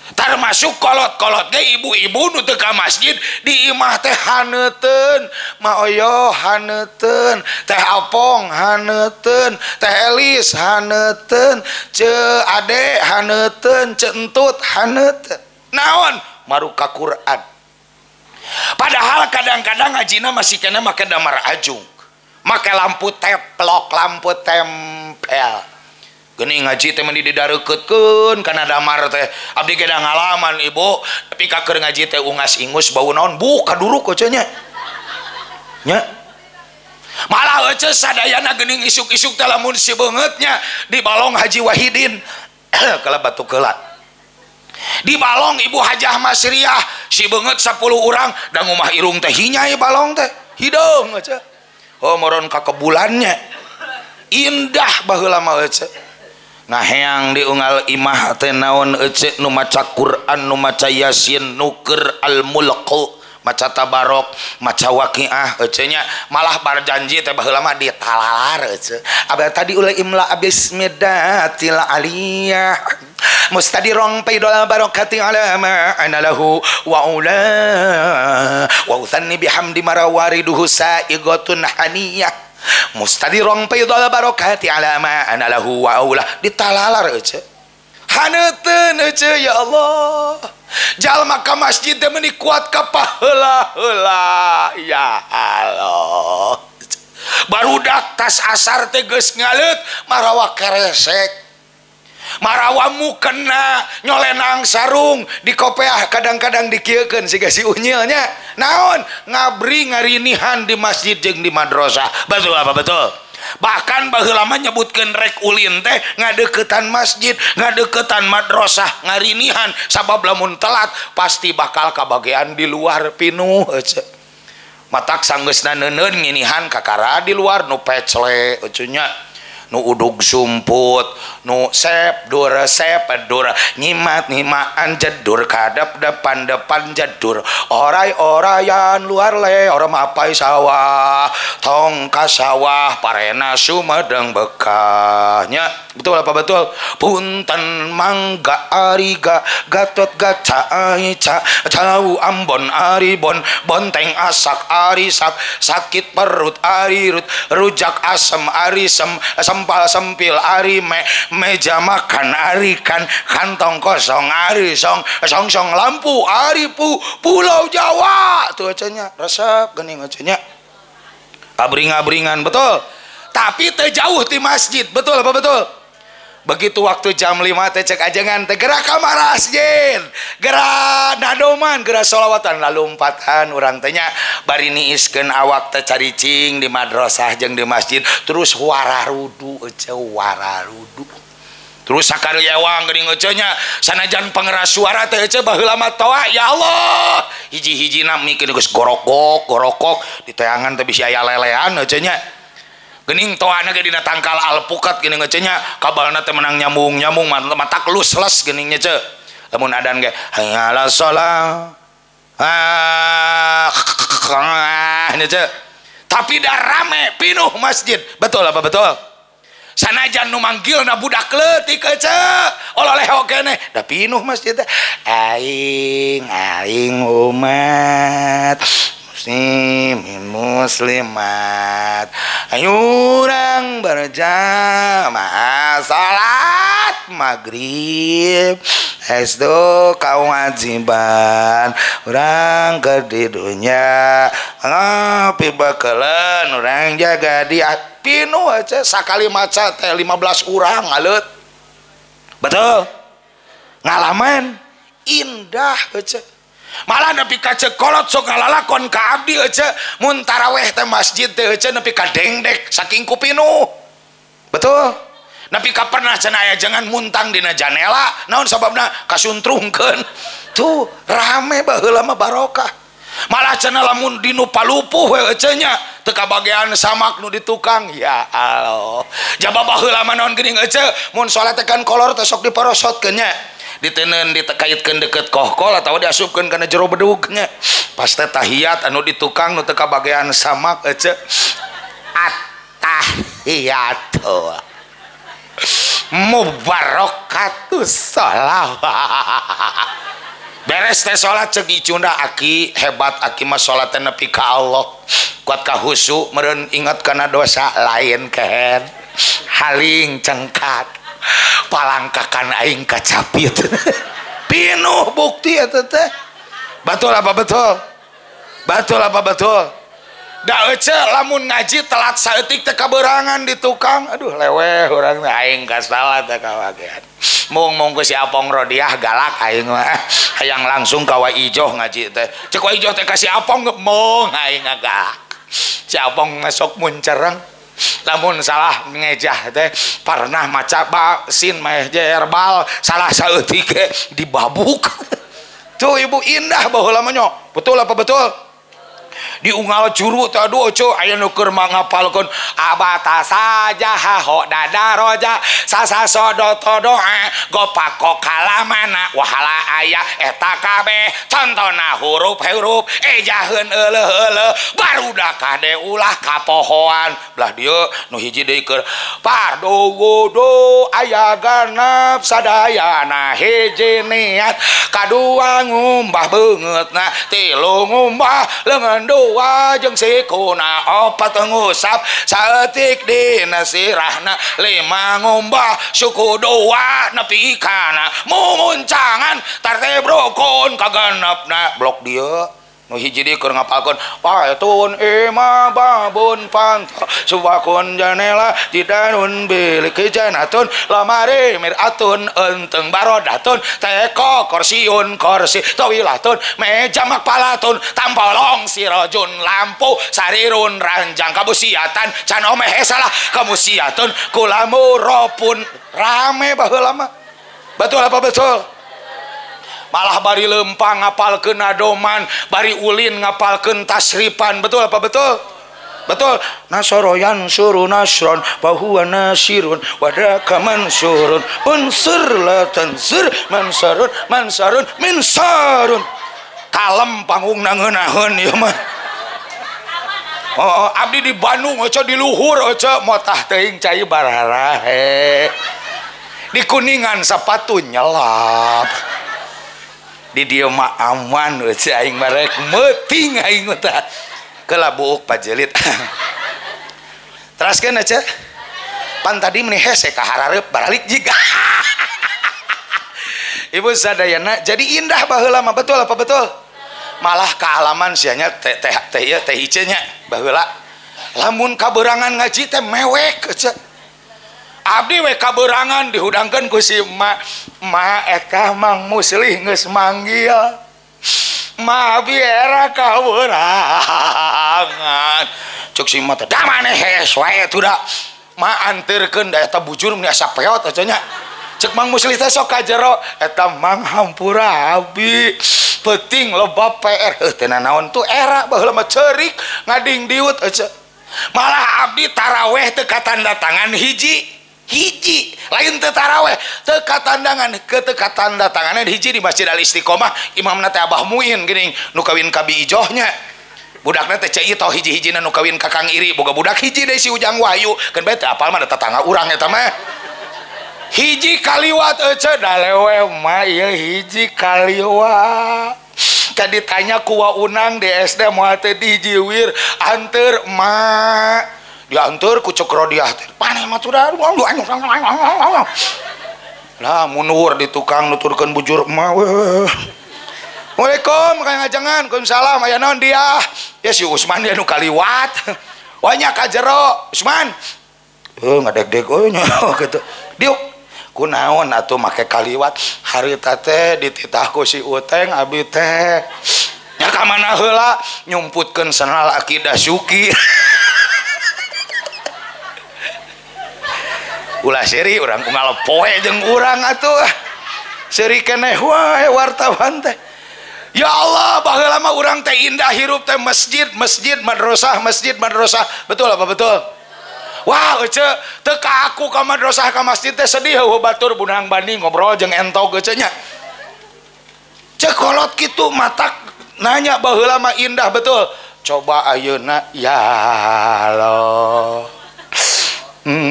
termasuk kolot-kolot ge ibu-ibu nu teu ka masjid di imah teh haneuteun maoyo haneuteun teh apong haneuteun teh elis haneuteun ce ade haneuteun ce entut haneuteun naon maruka Quran. Padahal kadang-kadang ngajina masih kena make damar ajung make lampu teplok lampu tempel. Geuning ngaji teh meni didareuketkeun kana damar teh. Abdi ge da ngalaman ibu, tapi ka keur ngaji teh ungas ingus bau naon buh kaduruk ece nya. Nya. Malah ece sadayana geuning isuk-isuk teh lamun si beungeutnya di balong Haji Wahidin. Kala batuk heula. Di balong Ibu Hajah Masriah si beungeut 10 urang da ngumah irung teh hinyai balong teh. Hideung ece. Oh moron ka kebulannya. Indah baheula mah ece. Ngaheang di unggal imah teh naon ece nu maca Quran nu maca Yasin nu keur Al-Mulk maca Tabarok maca Waqiah ece nya malah barjanji teh baheula mah ditalalar ece abah tadi ulah imla bismidatil aliyah mustadirong paidol barakati ala ma ana lahu wa ula wa uthanni bihamdi marawariduhu sa'igatun haniyah mustadirong paidol barakati ala ma ana lahu wa aula ditalalar ece haneuteun ece ya Allah jalma ka masjid teh meuni kuat ka paheula-heula ya Allah barudak tas asar teh geus ngaleut marawa keresek marawa mukena nyolenang sarung di kopeah kadang-kadang dikieukeun siga si unyilnya naon ngabri ngarinihan di masjid jeung di madrasah, betul apa betul? Bahkan baheula mah nyebutkeun rek ulin teh ngadeukeutan masjid ngadeukeutan madrasah ngarinihan sabab lamun telat pasti bakal kabagean di luar pinuh ece matak sanggeusna neuneun nginihan kakara di luar nu pecle ece nya nu udug sumput nu sep dur nyimat nyimaan jedur kadap depan depan jedur orai orayan luar le orang mapai sawah tongka sawah parena Sumedang bekahnya, betul apa betul? Punten mangga ariga gatot gaca aica cau ambon aribon bonteng asak arisak sakit perut arirut rujak asem arisem sempal sempil arime meja makan arikan kantong kosong arisong songsong lampu aripu pulau Jawa tuh acanya resep geuning acanya abring-abringan, betul? Tapi teh jauh di masjid, betul apa betul? Begitu waktu jam 5 teh cek ajengan teh gerak ka masjid, gerak nadoman, gerak sholawatan lalu lompatan urang teh nya bari niiskeun awak teh caricing di madrasah jeung di masjid terus wararudu ece wararudu. Terus sakariewang geuning ece nya sanajan pengeras suara teh ece baheula mah toa ya Allah hiji-hijina mikir geus gorokok gorokok diteangan teh bisi aya lelean ece nya. Geuning toana ge dina tangkal alpukat geuning ece nya kabalna teh menang nyambung-nyambung matak lus-les geuning nya ce. Lamun adan ge hayya 'alas shalah Ah, tapi dah rame pinuh masjid. Betul apa betul? Sanajan nu manggilna budak leutik ece oleh keneh da pinuh masjid. Aing aing umat muslimin muslimat, ayo urang berjamaah salat maghrib, estu kewajiban urang ke di dunia ngopi bakalan urang jaga di pinuh aja sakali maca teh 15 urang ngaleut. Betul? Ngalaman indah aja. Malah nepi ka cekolot sok ngalalakon ka abdi aja mun taraweh teh masjid teh aja nepi ka dengdek saking ku pinuh. Betul? Nepi ka pernah cenah aya jangan muntang dina janela naon sababna kasuntrungkeun. Tuh rame baheula mah barokah. Malah cenah lamun dinu palupuh we ece nya teu kabagean samak nu di tukang. Ya Allah. Jaba baheula mah naon geuning ece mun salat teh kan kolor teh sok diporosotkeun nya. Diteunkeun ditekaitkeun deukeut kohkol atawa diasupkeun kana jero bedug nya. Pas teh tahiyat anu di tukang nu teu kabagean samak ece attahiyatu mubarakatus sholawat. Beres teh salat cek icunda aki hebat aki mah salat teh nepi ka Allah kuat ka husu meureun ingat kana dosa lain kehen haling cengkat palangkakan aing kacapit. Pinuh bukti eta teh. Betul apa betul? Betul apa betul? Da ece lamun ngaji telat saeutik teh kaberangan di tukang. Aduh leweh urang teh aing kasalah teh kabagean. Mung-mung ku si Apong Rodiah galak aing mah. Hayang langsung ka Wa Ijoh ngaji teh. Cek Wa Ijoh teh ka si Apong mung aing galak. Si Apong masuk muncereng. Lamun salah ngejah teh pernah maca ba sin mah jerbal salah saeutik ge dibabuk. Tuh ibu indah baheula mah nya. Betul apa betul? Diunggal juru teh aduh ece aya nu keur mangapalkeun abata saja ho dada roja sasa sodo todo gopako kalamana wahala aya eta kabeh contona huruf-huruf ejaheun euleuh-euleuh barudak kade ulah kapohoan belah dieu nu hiji deui keur pardogodo aya ganap sadayana hiji niat kadua ngumbah beungeutna tilu ngumbah leungeun dua jeung sikuna opat ngusap saeutik dina sirahna lima ngumbah suku dua nepi kana munguncangan tartib rukun kagenepna blok dieu nu hiji deui keur ngapalkeun paetun ima babun panto subakun janela jidanun bilik janatun lamari miratun enteng barodatun teko korsiun korsi tawilatun meja makpalatun tampolong sirojun lampu sarirun ranjang kabusiatan can omeh salah kamusiatun kulamu ropun. Rame baheula mah. Betul apa betul? Malah bari lempang ngapalkeun adoman, bari ulin ngapalkeun tasripan. Betul apa betul? Betul. Nasoroyan suru nasron bahuwa nasirun wadaka mansurun unsur la tansur mansarun mansarun minsarun. Kalem panggung ngeunaheun ieu mah. Oh, abdi di Bandung ece di luhur ece motah teuing cai bararahe. Di Kuningan sepatu nyelap. Di dieu mah aman euy aing marek meuting aing mah tah. Keula buuk pajelit. Teraskeun aja. Pan tadi meni hese ka harareup baralik jiga. Ibu sadayana jadi indah baheula mah. Betul apa betul? Malah kaalaman sia nya teh teh teh ieu teh ieu nya baheula. Lamun kaberangan ngaji teh mewek euy. Abdi we kaberangan dihudangkeun ku si emak. Emak eta Mang Muslih geus manggil. Ma abi era kaberangan. Cek si emak teh da maneh hees wae tuh da. Ma anterkeun da eta bujur meni asa peot cenah nya. Cek Mang Muslih teh sok ka jero eta Mang hampura abi. Penting loba PR. Heuh teh nanaon tuh era baheula mah ceurik ngading diut ece. Malah abdi taraweh teu katanda tangan hiji. Hiji lain teu taraweh teu katandangan ke teu katanda tanganan hiji di Masjid Al Istiqomah imamna teh Abah Muin geuning nu kawin ka Bi Ijohnya budakna teh Ceu Itoh hiji-hijina nu kawin ka Kang Iri boga budak hiji deui si Ujang Wahyu keun bae teu apal mah da tetangga urang eta mah hiji kaliwat ece dalewe mah ieu hiji kaliwat tadi ditanya ku wa unang di SD moal teh dijiwir anteur emak diantar ku Cek Rodiah teh paneh mah sudah lah mundur di tukang nuturkeun bujur emak weh. Waalaikum kang ngajengan waalaikumsalam aya naon dia ya si Usman dia nu kaliwat wah nya ka jero Usman heuh ngadeg-deg euy nya kitu diuk kunaon atuh make kaliwat harita teh dititah ku si Uteng abi teh nya ka mana heula nyumputkeun senal akidah Suki. Ulah seri urang unggal poe jeung urang atuh seri keneh wae wartawan teh ya Allah baheula mah urang teh indah hirup teh masjid masjid madrasah masjid madrasah betul apa betul wah ece teu ka aku ka madrasah ka masjid teh sedih heueuh batur bunang banding ngobrol jeung entog ece nya cek kolot kitu matak nanya baheula mah indah betul coba ayeuna ya Allah.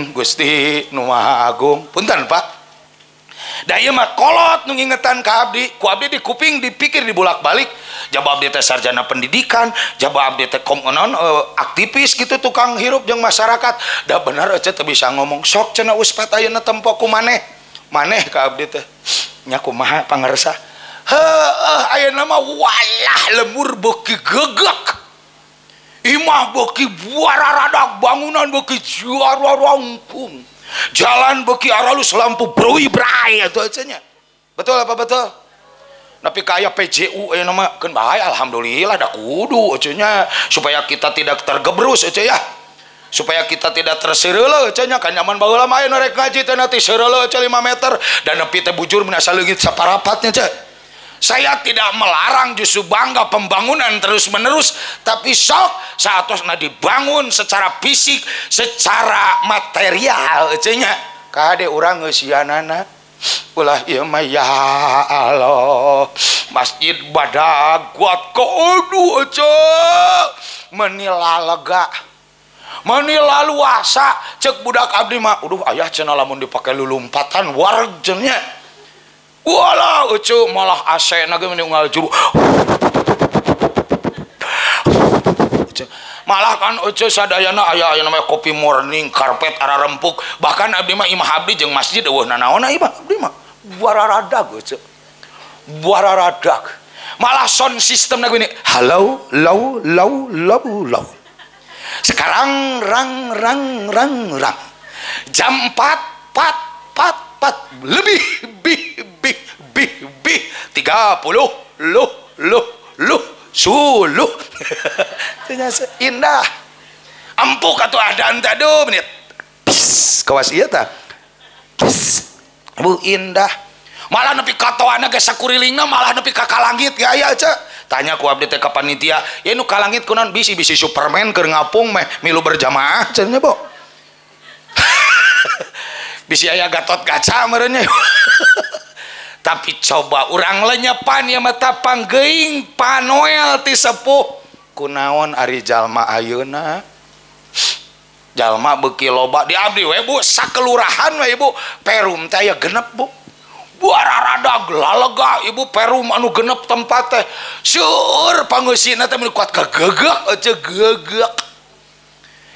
Gusti nu Maha Agung punten Pak da ieu mah kolot nu ngingetan ka abdi ku abdi di kuping dipikir dibulak-balik jaba abdi teh sarjana pendidikan jaba abdi teh aktivis gitu tukang hirup jeung masyarakat da bener ece teu bisa ngomong sok cenah uspat ayeuna tempo ku maneh maneh ka abdi teh nya kumaha pangarsa heueuh ayeuna mah walah lemur beuki gegek imah beuki buararadak bangunan beuki juararangkung jalan beuki aralus lampu brui brai atuh ece nya betul apa betul tapi kaya PJU ayeuna mah keun bae alhamdulillah da kudu ece nya supaya kita tidak tergebrus ece ya supaya kita tidak tersereuleuh ece nya kan nyaman baheula mah ayeuna rek ngaji teh nanti sereuleuh ece 5 meter dan nepi teh bujur mun asa leungit saparapatnya ece. Saya tidak melarang justru bangga pembangunan terus-menerus tapi sok saatosna dibangun secara fisik secara material cenah kade urang ngeusianana ulah ieu mah ya Allah masjid badag kuat aduh ece menilalega menilaluasa cek budak abdi mah aduh ayah cenah lamun dipake lulumpatan wareg cenah walah ece malah AC na ge unggal juru malah kan ece sadayana aya aya namanya kopi morning karpet ararempuk bahkan abdi mah imah abdi jeung masjid eueuh nanaonna imah abdi mah buararadag ece buararadag malah sound system na gini halo lau lau lau lau sekarang rang rang rang rang jam 4 4 4 4 lebih bih bih bih bih 30 luh luh luh suluh indah empuk atuh adan teh aduh menit kawas ieu tah bu indah malah nepi katoana ge sakurilingna malah nepi ka kalangit ge aya ce tanya ku abdi teh ka panitia ya nu kalangit kunaon bisi-bisi Superman keur ngapung meh milu berjamaah cenah bo bisi aya Gatot Kaca meureunnya. Tapi coba urang lenyepan ya mata panggeuing panoel ti sepuh kunaon ari jalma ayeuna jalma beuki loba di abdi we bu sakelurahan we ibu perum teh aya genep bu buararadag lalega ibu perum anu genep tempat teh seueur pangeusina teh mun kuat kagegek ece gegek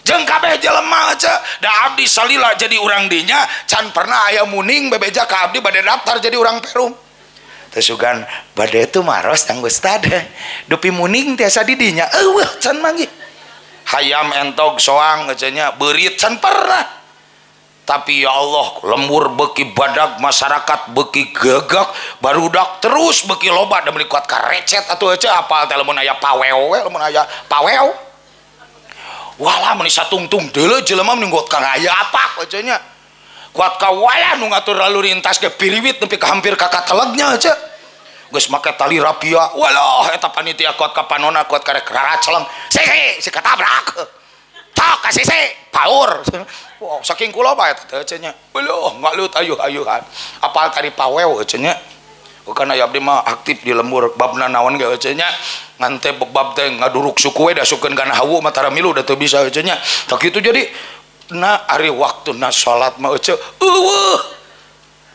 jeung kabeh jelema ece da abdi salila jadi urang dinya can pernah aya muning bebeja ka abdi bade daftar jadi urang perum teh sugan bade tumaros kang ustad dupi muning tiasa di dinya eueuh can manggih hayam entog soang ece nya beurit can pernah tapi ya Allah lembur beuki badag masyarakat beuki gegek barudak terus beuki loba da meuni kuat karecet atuh ece apal teh lamun aya pawew we lamun aya pawew walah meuni satungtung deuleu jelema meni kuat ka aya apak ece nya kuat ka wayah nu ngatur lalu lintas ge piriwit nepi ka hampir ka katelegnya ece geus make tali rapia walah eta panitia kuat ka panona kuat ka rek raraceleng sisi si katabrak tok ka sisi Paur. Wow, saking kula bae teh cenah nya. Beluh ngalut ayuh-ayuhan. Apal tari pawew cenah nya. Bukan aya abdi mah aktif di lembur babna naon ge cenah nya. Ngan teh bab teh ngaduruk suku we dasupkeun kana hawu mah tara milu da teu bisa cenah nya. Tah kitu jadi na ari waktuna salat mah ece eueuh.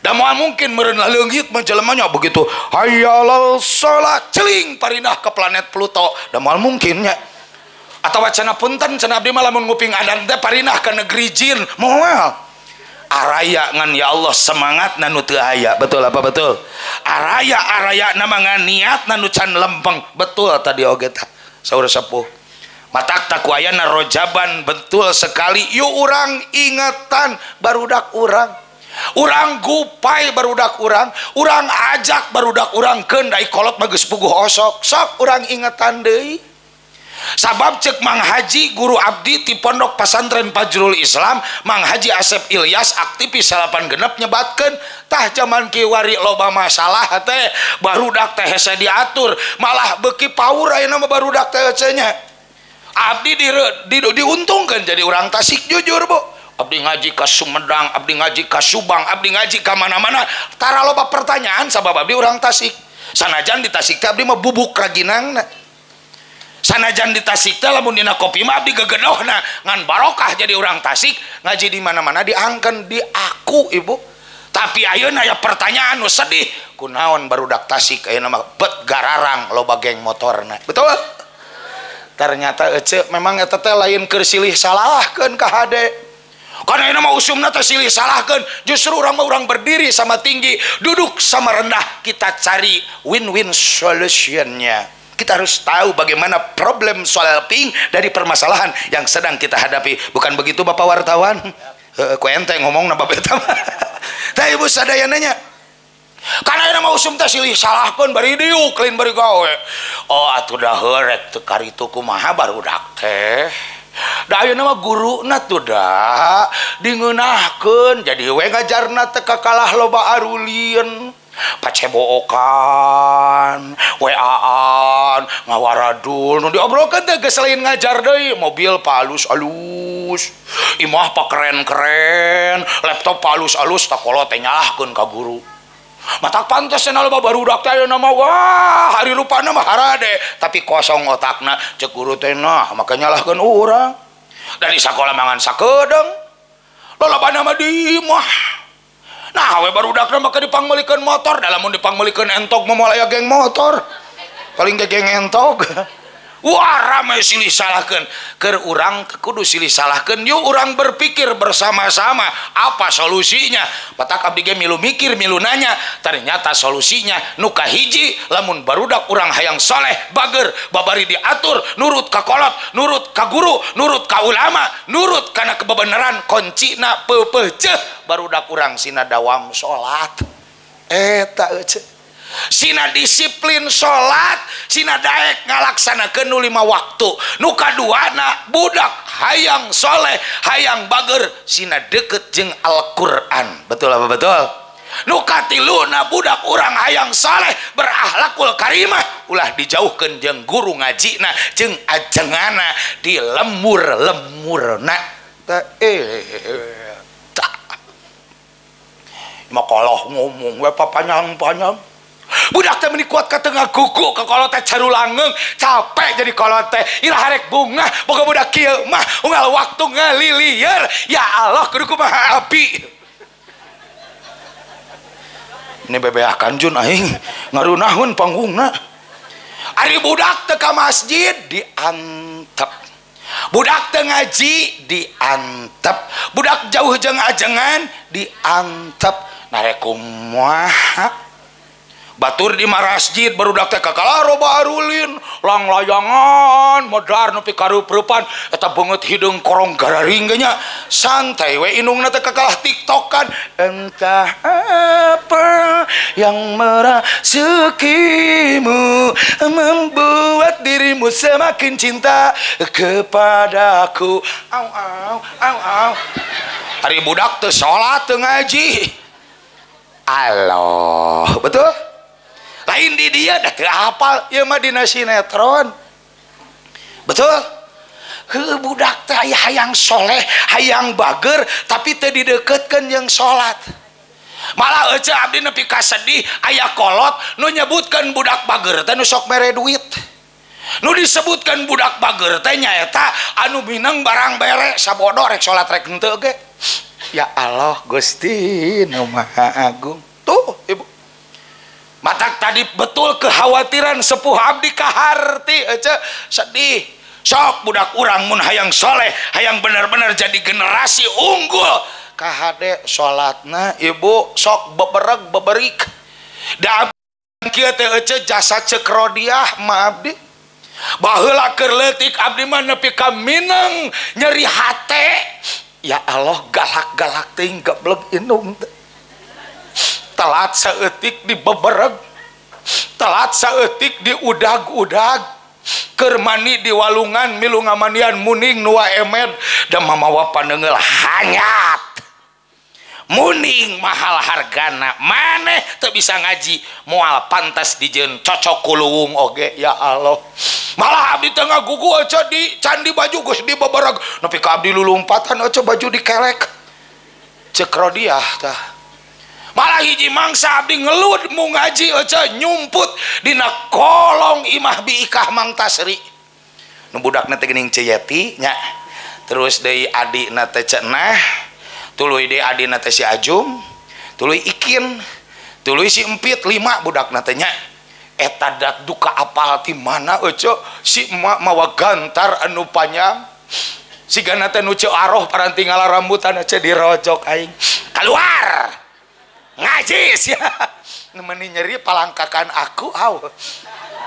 Da moal mungkin meureun laleungit mah jelemanya begitu hayyalal salat celing parinah ke planet Pluto da moal mungkin nya. Atawa cenah punten cenah abdi mah lamun nguping adan teh parinah ka negeri jin moal. Araya ngan ya Allah semangat nu teu aya, betul apa betul? Araya araya na mah ngan niat nu can lempeng, betul tadi oge tah saur sepuh. Matak tak ku ayana rojaban betul sekali yuk urang ingatan barudak urang. Urang gupai barudak urang, urang ajak barudak urang keun da kolot mah geus puguh osok. Sok urang ingetan deui. Sabab cek Mang Haji guru abdi ti Pondok Pesantren Fajrul Islam, Mang Haji Asep Ilyas aktivis 86 nyebatkeun tah jaman kiwari loba masalah teh barudak teh hese diatur, malah beuki paur ayeuna mah barudak teh hese nya. Abdi diuntungkeun jadi urang Tasik jujur bu. Abdi ngaji ka Sumedang, abdi ngaji ka Subang, abdi ngaji ka mana-mana tara loba pertanyaan sabab abdi urang Tasik. Sanajan di Tasik teh abdi mah bubuk raginangna. Sanajan di Tasik teh lamun dina kopi mah abdi gegedohna ngan barokah jadi urang Tasik ngaji di mana-mana diangkeun diaku ibu. Tapi ayeuna aya pertanyaan nu sedih, kunaon barudak Tasik ayeuna mah bet gararang loba geng motorna. Betul? Ternyata ece memang eta teh lain keur silih salahkeun ka hade. Karena ini mah usumna teh silih salahkeun, justru urang mah urang berdiri sama tinggi, duduk sama rendah, kita cari win-win solutionnya. Kita harus tahu bagaimana problem solving dari permasalahan yang sedang kita hadapi. Bukan begitu Bapak wartawan? Ku ente ngomongna bab eta mah. Tah ibu sadayana nya. Karena ini mah usum teh silih salahkeun bari diuk lain bari gawe. Oh atuh da heurek teu karitu kumaha barudak teh. Da ayeuna mah guruna tuh da dingeunahkeun jadi we ngajarna teh kakalah loba arulieun pacebookan, WA-an, ngawaradul nu diobrolkeun teh geus lain ngajar deui, mobil palus-alus, imah pa keren-keren, laptop palus-alus tak kolot teh nyalahkeun ka guru. Matak pantes cenah loba barudak teh ayeuna mah wah hari rupana mah harade tapi kosong otakna cek guru teh nah maka nyalahkeun urang. Dari sakola mangan sakedeung lolobana mah di imah. Nah we barudakna mah dipangmeulikeun motor, da lamun dipangmeulikeun entog mah moal aya geng motor. Paling ge geng entog. Wah rame silih salahkeun. Keur urang kudu silih salahkeun. Yuk urang berpikir bersama-sama apa solusinya. Batak abdi ge milu mikir milu nanya. Ternyata solusinya nu kahiji lamun barudak urang hayang soleh bager babari diatur nurut ka kolot, nurut ka guru, nurut ka ulama, nurut kana kebenaran kuncina peupeuceuh barudak urang sina dawam salat. Eta euceuh. Sina disiplin salat, sina daek ngalaksanakeun nu 5 waktu. Nu kaduana budak hayang soleh, hayang bager, sina deket jeung Al-Qur'an. Betul apa betul? Nu katiluna budak urang hayang soleh, berakhlakul karimah, ulah dijauhkeun jeung guru ngajina, jeung ajengana di lemur-lemurna. Tah makalah ngomong we papanjang-panjang. Budak teh meni kuat ka tengah gugu ka kolot teh carulangeung capek jadi kolot teh iraha rek bungah boga budak kieu mah unggal waktu ngalilieur ya Allah kudu kumaha api ini bebeakan jun aing ngarunahun panggungna. Ari budak teh ka masjid diantep, budak teh ngaji diantep, budak jauh jeung ajengan diantep. Nah rek kumaha batur di masjid barudak teh kakalah loba arulin langlayangan modar nepi ka reup-reupan eta beungeut hideung korong gararing ge nya santai we indungna teh kakalah tiktokan entah apa yang merasukimu membuat dirimu semakin cinta kepadaku. Au au au au. Ari budak teu salat teu ngaji. Allah, betul? Lain di dia dah teu hafal ieu mah dina sinetron. Betul? Heuh budak teh aya hayang soleh, hayang bager, tapi teu dideukeutkeun jeung salat. Malah euceu abdi nepi ka sedih aya kolot nu nyebutkeun budak bager teh nu sok mere duit. Nu disebutkeun budak bager teh nyaeta anu mineng barang bere sabodo rek salat rek henteu ge. Ya Allah Gusti nu Maha Agung. Tuh ibu. Matak tadi betul kekhawatiran sepuh abdi kaharti euceu sedih. Sok budak urang mun hayang soleh, hayang bener-bener jadi generasi unggul. Kahade salatna ibu sok bebereg beberik. Da kieu teh euceu jasa ceuk Rodiah ma abdi. Baheula keur leutik abdi mah nepi ka mineng nyeri hate. Ya Allah galak-galak teuing gebleg indung teh. Telat saeutik dibebereg. Telat saeutik diudag-udag. Keur mani di walungan milu ngamanian muning nu emed da mamawa paneunggeul hanyat. Muning mahal hargana, maneh teu bisa ngaji, moal pantas dijieun cocok kuluwung oge ya Allah. Malah abdi teh ngagugu euceu di candi baju geus dibebereg nepi ka abdi lulumpatan euceu baju dikelek. Ceuk Rodiah tah. Malah hiji mangsa abdi ngelud mu ngaji euceu nyumput dina kolong imah biikah Mang Tasri. Nu budakna teh geuning Ceu Yeti nya. Terus deui adina teh Cenah, tuluy deui adina teh si Ajum, tuluy Ikin, tuluy si Empit, 5 budakna teh nya. Eta dat duka apal ti mana euceu si emak mawa gantar anu panjang. Sigana teh nu Ceu Aroh paranti ngalarambutan euceu dirojok aing. Keluar. Ngaji sia. Nemeni nyeri palangkakan aku aw.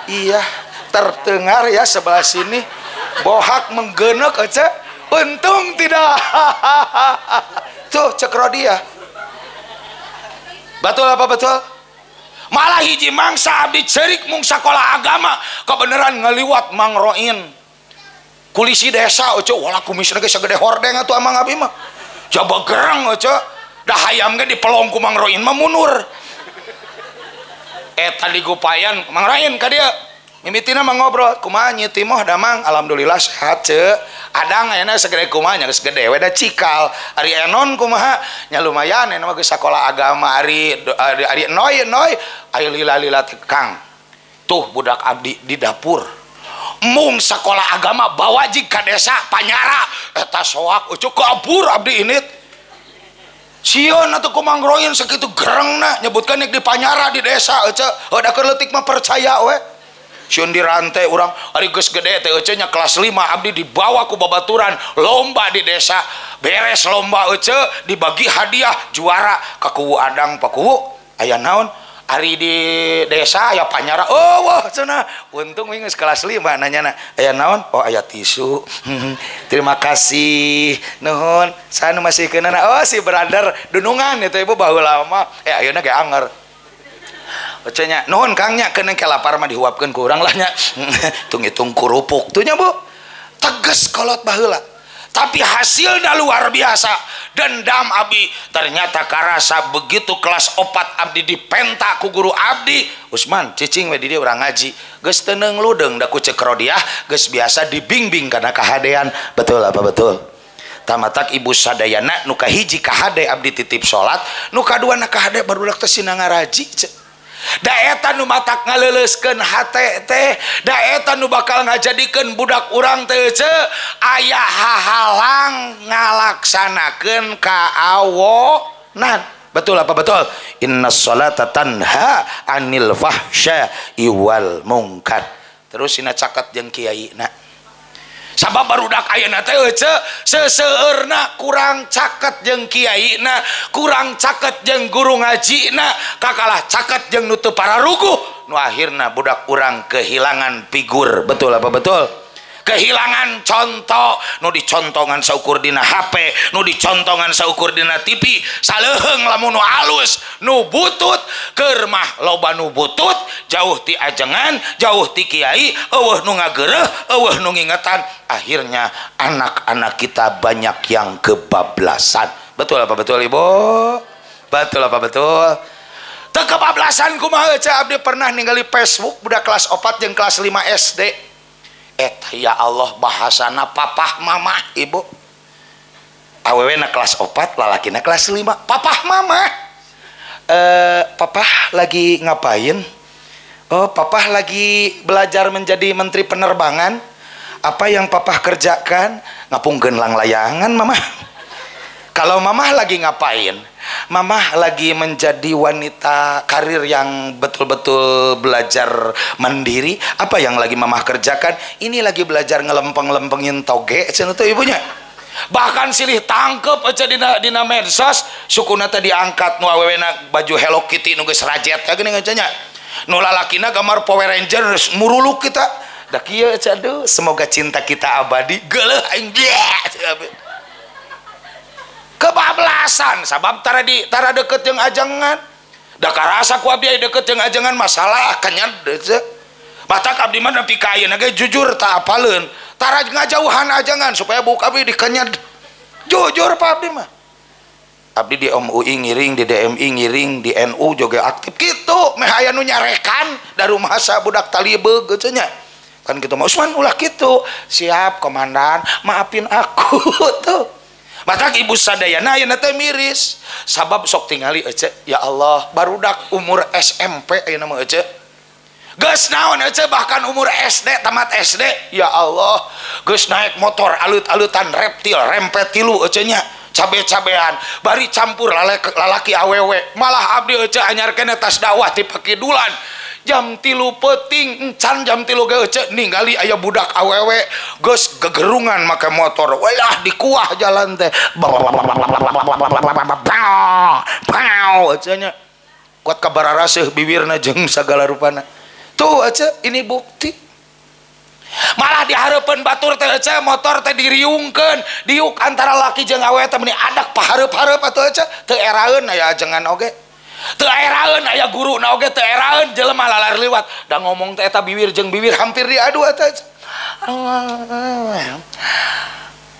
Iya, terdengar ya sebelah sini. Bohak menggenek euceu. Untung tidak. Tuh ceuk Rodiah. Betul apa betul? Malah hiji mangsa abdi cerik mung sakola agama kebenaran ngaliwat Mang Roin. Kulisi desa euceu wala kumisna ge sagede hordeng atuh amang abdi mah. Jaba gereng euceu. Dah hayam ge dipelong ku Mang Roin mah munur. Eta digupayan Mang Roin ka dieu. Mimitina mah ngobrol, kumaha nyi Timoh damang, alhamdulillah sehat ceu. Adang ayeuna segede kumaha nya geus gede we da cikal. Ari Enon kumaha nya lumayan ayeuna mah geus sakola agama ari ari Noy Noy aya lila-lila teh Kang. Tuh budak abdi di dapur. Mung sakola agama bawa jig ka desa panyara eta soak euceu kabur abdi init. Sieun atuh ku Mang Roin sakitu gerengna nyebutkeun nek di panyara di desa euceu. Heuh da keur leutik mah percaya we. Sieun dirantai urang ari geus gede teh euceu nya kelas 5 abdi dibawa ku babaturan lomba di desa. Beres lomba euceu dibagi hadiah juara ka kuwu Adang pakuwu aya naon ari di desa aya panyara. Oh wah cenah untung we geus kelas 5 nanyana aya naon oh aya tisu. Terima kasih nuhun saha nu masihkeunana oh si brother dunungan eta ibu baheula mah ayeuna ge anger. Euceu nya nuhun Kang nya keun ke lapar mah dihuapkeun ku urang lah nya. Hitung-hitung kurupuk tuh nya Bu. Tegas kolot baheula. Tapi hasilnya luar biasa. Dendam abdi ternyata karasa begitu kelas 4 abdi dipenta ku guru abdi. Usman cicing we di dieu urang ngaji. Geus teu neung ludeung da ku ceuk Rodiah geus biasa dibimbing kana kahadean. Betul apa betul? Tamatak ibu sadayana nu kahiji kahade abdi titip salat, nu kadua na kahade barudak teh sina ngaraji ceu. Da eta nu matak ngaleuleuskeun hate teh, da eta nu bakal ngajadikeun budak urang teh ceu aya hahalang ngalaksanakeun kaawonan. Betul apa betul? Inna sholata tanha anil fahsya'i wal munkar. Terus sina caket jeung kiai na. Sabab barudak ayeuna teh euceu seseueurna kurang caket jeung kiaina, kurang caket jeung guru ngajina, kakalah caket jeung nu teu pararuguh, nu akhirna budak urang kehilangan figur. Betul apa betul? Kehilangan contoh, nu dicontongan saukur dina HP, nu dicontongan saukur dina TV, saleuheung lamun nu alus, nu butut, keur mah loba nu butut, jauh ti ajengan, jauh ti kiai, eueuh nu ngageureuh, eueuh nu ngingetan, akhirnya anak-anak kita banyak yang kebablasan. Betul apa betul Ibu? Betul apa betul? Teu kebablasan kumaha ceu abdi pernah ningali Facebook budak kelas 4 jeung kelas 5 SD. Eta ya Allah bahasana papah mamah ibu. Awewe na kelas 4, lalakina kelas 5. Papah mamah. Papah lagi ngapain? Oh, papah lagi belajar menjadi menteri penerbangan. Apa yang papah kerjakan? Ngapungkeun langlayangan mamah. Kalau mamah lagi ngapain? Mamah lagi menjadi wanita karir yang betul-betul belajar mandiri. Apa yang lagi mamah kerjakan? Ini lagi belajar ngelempeng-lempengin toge cenah teh ibunya. Bahkan silih tangkep aja dina medsos, sukuna teh diangkat nu awewena baju Hello Kitty nu geus rajet ya geuning nya. Nu lalakina gambar Power Ranger muruluk kita. Da kieu aduh, semoga cinta kita abadi. Geuleuh aing kebablasan sabab tara di tara deket jeung ajengan. Da karasa ku abdi deket jeung ajengan masalah kenyad batak abdi mah nepi ka ayeuna ge jujur tak apaleun tara ngajauhan ajengan supaya buka abdi dikenyad. Jujur Pak abdi mah. Abdi di MUI ngiring, di DMI ngiring, di NU juga aktif kitu meh aya nu nyarekan da rumasa budak talibeug geus nya. Kan kitu mah Usman ulah kitu. Siap komandan, maafin aku tuh. Matak ibu sadayana ayeuna teh miris sabab sok tingali ece ya Allah barudak umur SMP ayeuna mah ece geus naon ece bahkan umur SD tamat SD ya Allah geus naik motor alut-alutan reptil rempet tilu ece nya cabe-cabean bari campur lalaki awewe malah abdi ece anyar keneh tas dakwah ti pakidulan jam 3 peuting encan jam 3 ge ece ningali aya budak awewe geus gegerungan make motor walah dikuah jalan teh pau ece nya kuat kabararaseuh biwirna jeung sagala rupana tuh ece ini bukti malah dihareupeun batur teh ece motor teh diriungkeun diuk antara laki jeung awewe teh meuni adak pahareup-hareup atuh ece teu eraeun aya ajengan oge teu eraeun aya guru na oge teu eraeun jelema lalar liwat da ngomong teh eta biwir jeung biwir hampir diadu eta Allah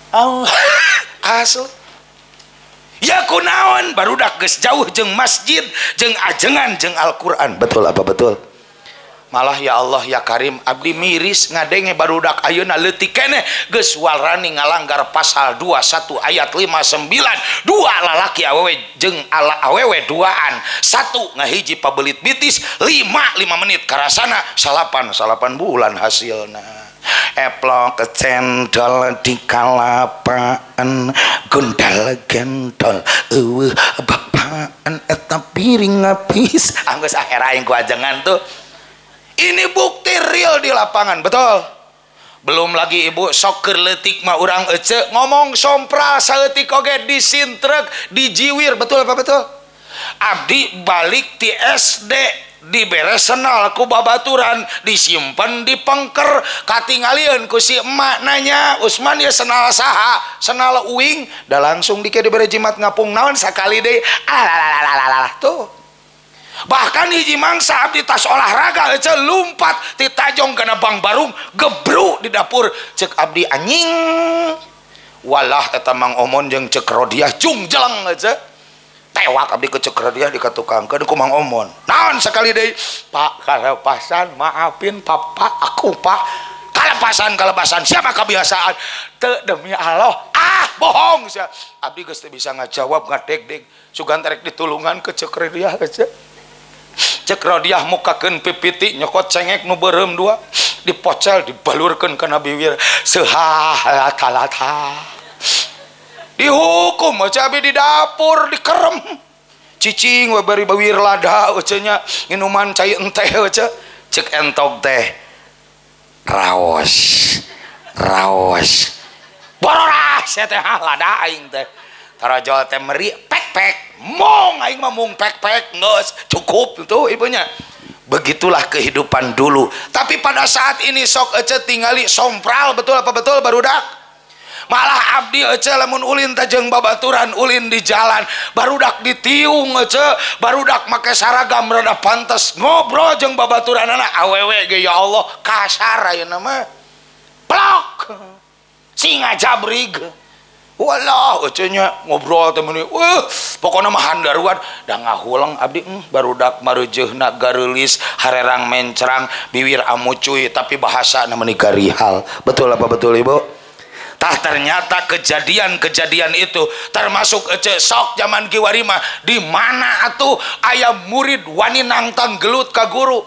Allah asli ya kunaon barudak geus jauh jeung masjid jeung ajengan jeung Al-Qur'an betul apa betul malah ya Allah ya Karim abdi miris ngadenge barudak ayeuna leutik keneh geus warani ngalanggar pasal 21 ayat 59 dua lalaki awewe jeung ala awewe duaan satu ngahiji pabelit bitis 5 menit karasana salapan bulan hasilna eplok cendol di kalapaan gondal gendol eueuh bapaan eta piring ngapis anggeus akhir aing ku ajengan tuh. Ini bukti real di lapangan, betul. Belum lagi ibu sok keur leutik mah urang ece ngomong sompral saeutik oge disintrek, dijiwir, betul apa betul? Abdi balik ti SD diberes senal ku babaturan, disimpen di pengker, katingalieun ku si emak nanya, Usman ya senal saha? Senal uing, da langsung dike dibere jimat ngapung naon sakali deui. Alalalalala tuh. Bahkan hiji mangsa abdi tas olahraga ece lumpat ti tajong kana bang barung gebru di dapur cek abdi anjing walah eta Mang Omon jeung cek Rodiah jungjeleng ece tewak abdi ke cek Rodiah dikatukangkeun ku Mang Omon naon sekali deui Pak kalepasan maafin papa aku Pak kalepasan siapa kebiasaan teu demi Allah ah bohong sia abdi geus teu bisa ngajawab ngadeg-deg sugan terek ditulungan ke cek Rodiah ece cek Rodiah mukakeun pipiti nyokot cengek nu beureum dua dipocel dibalurkeun kana biwir seuha talata dihukum ece abi di dapur dikerem cicing we bari bawir lada ece nya nginuman cai enteh ece cek entog teh raos raos bororah sia teh lada aing teh tarajol teh meri pek-pek mong aing mah mung pek-pek geus cukup tuh ibunya. Begitulah kehidupan dulu. Tapi pada saat ini sok ece tingali sompral betul apa betul barudak. Malah abdi ece lamun ulin teh jeung babaturan ulin di jalan barudak ditiung ece barudak make saragam rada pantes ngobrol jeung babaturanana awewe ge ya Allah kasar ayeuna mah plok singa jabrig walah ece nya ngobrol teh meuni weuh Pokona mah handaruan da ngahuleng abdi barudak mareujeuhna gareulis harerang mencrang biwir amucuy tapi bahasana meuni garihal. Betul apa betul ibu? Tah ternyata kejadian-kejadian itu termasuk ece sok zaman kiwari mah di mana atuh aya murid wani nangtang gelut ka guru.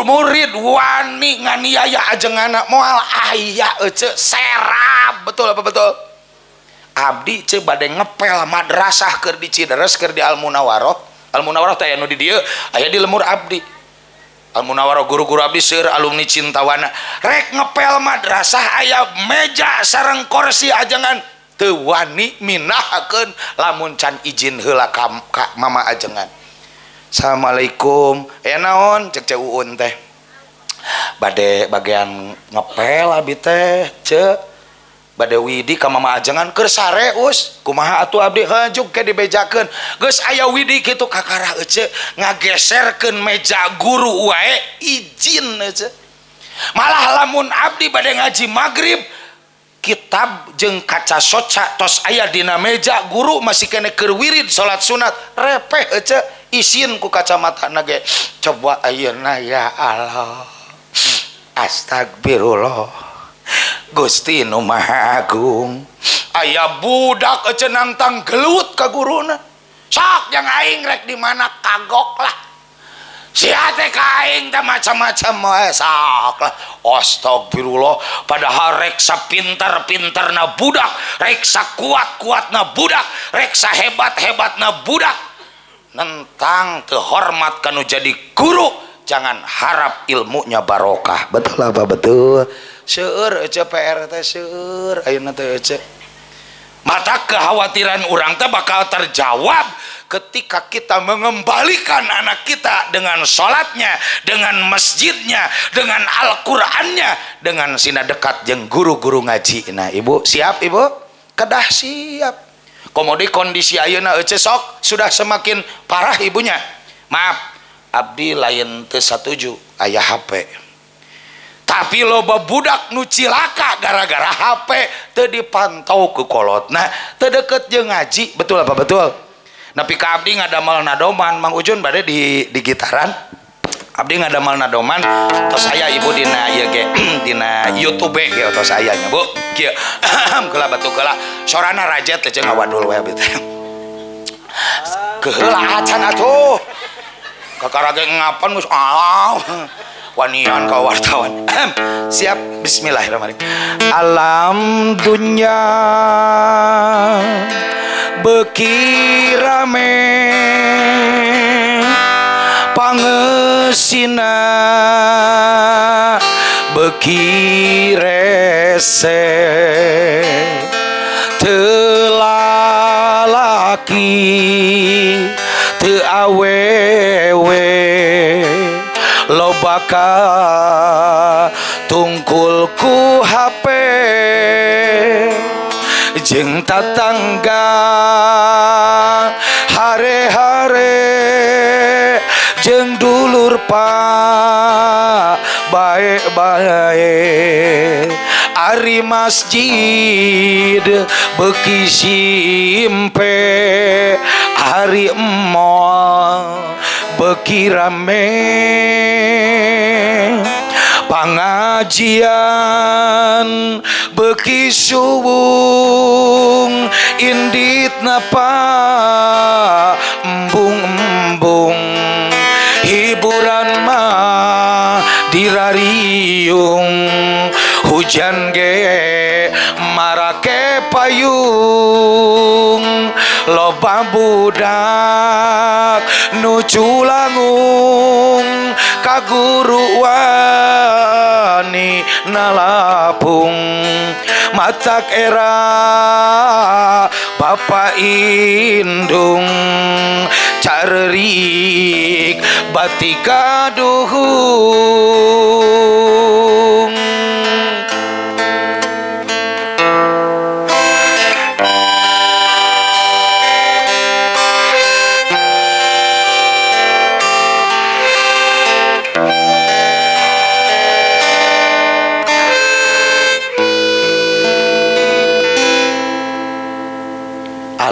Murid wani nganiaya ajenganna moal aya ece serab. Betul apa betul? Abdi ce bade ngepel madrasah keur di Cideres keur di Al Munawaroh. Al Munawaroh teh anu di dieu aya di lemur abdi. Al Munawaroh guru-guru abdi seueur alumni Cintawana. Rek ngepel madrasah aya meja sareng kursi ajengan teu wani minahakeun lamun can izin heula ka mama ajengan. Assalamualaikum. Aya naon cek Ceu Uun teh. Bade bagian ngepel abdi teh ce. Bade widi ka mama ajengan keur sare us. Kumaha atuh abdi hajuk ke dibejakeun. Geus aya widi kitu kakarah ece ngageserkeun meja guru wae izin ece. Malah lamun abdi bade ngaji magrib kitab jeung kaca soca tos aya dina meja guru masih kene keur wirid salat sunat repeh ece isin ku kacamatana ge. Coba ayeuna ya Allah. Astagfirullah. Gusti nu Maha Agung. Aya budak ece nantang gelut ka guruna. Sok yang aing rek di mana kagok lah. Sia teh ka aing teh macam-macam wae sok lah. Astagfirullah, padahal rek sapintar-pintarna budak, rek sakuat-kuatna budak, rek sahebat-hebatna budak. Nentang teu hormat kanu jadi guru, jangan harap ilmunya barokah. Betul apa betul? Seueur ece PR teh seueur ayeuna teh ece. Mata kekhawatiran urang teh bakal terjawab ketika kita mengembalikan anak kita dengan sholatnya, dengan masjidnya, dengan Al-Qur'annya, dengan sina dekat jeung guru-guru ngaji. Nah, ibu siap ibu? Kedah siap. Komodi kondisi ayeuna ece sok sudah semakin parah ibunya. Maaf, abdi lain teu satuju aya HP. Tapi loba budak nu cilaka gara-gara HP teu dipantau ku kolotna, teu deket jeung ngaji. Betul apa betul? Nepi ka abdi ngadamel nadoman, Mang Ujun bade di gitaran. Abdi ngadamel nadoman tos aya ibu dina ieu ge dina YouTube ge tos aya nya Bu. Kieu geula batu geula sorana rajet teh jeung ngawadul we abdi teh. Keheula acan atuh. Kakara ge ngapan geus ah. Wanian kau wartawan. Siap, bismillahirrahmanirrahim. Alam dunya beuki rame pangesina beuki rese teu lalaki teu awewe loba ka tungkul ku HP jeung tatangga hare-hare jeung dulur pa bae-bae ari masjid beuki simpe ari mall beuki rame pangajian beuki suwung indit napa embung-embung hiburan mah dirariung hujan ge marake payung loba budak nu culangung ka guru wani nalapung matak era bapa indung carerik batika duhung.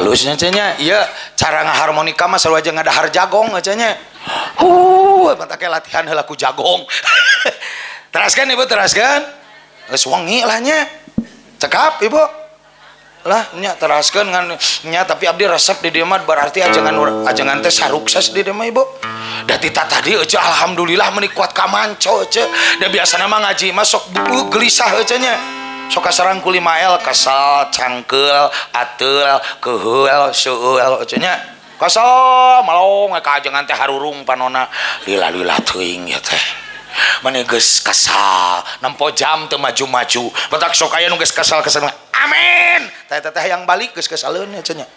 Halusnya cenah ieu cara ngaharmonika mah sarua jeung ngadahar jagong cenah. Mata ke latihan heula ku jagong. Teraskeun ibu, teraskeun. Geus wengi lah nya. Cekap ibu. Lah nya teraskeun ngan nya tapi abdi resep di dieu mah berarti ajengan ajengan teh sarukses di dieu mah ibu. Da tita tadi euceu alhamdulillah meuni kuat kamanco euceu. Da biasana mah ngaji mah sok gelisah euceu nya. Sok kaserang ku 5L kesal, cangkeul, ateul, keuheul, seueul euceu nya. Kesal malong ka ajengan teh harurung panona lila-lila teuing ieu teh. Mane geus kesal, nempo jam teu maju-maju. Batak sok aya nu geus kesal-kesal. Amin. Teh teh yang balik geus kesaleun cenah nya.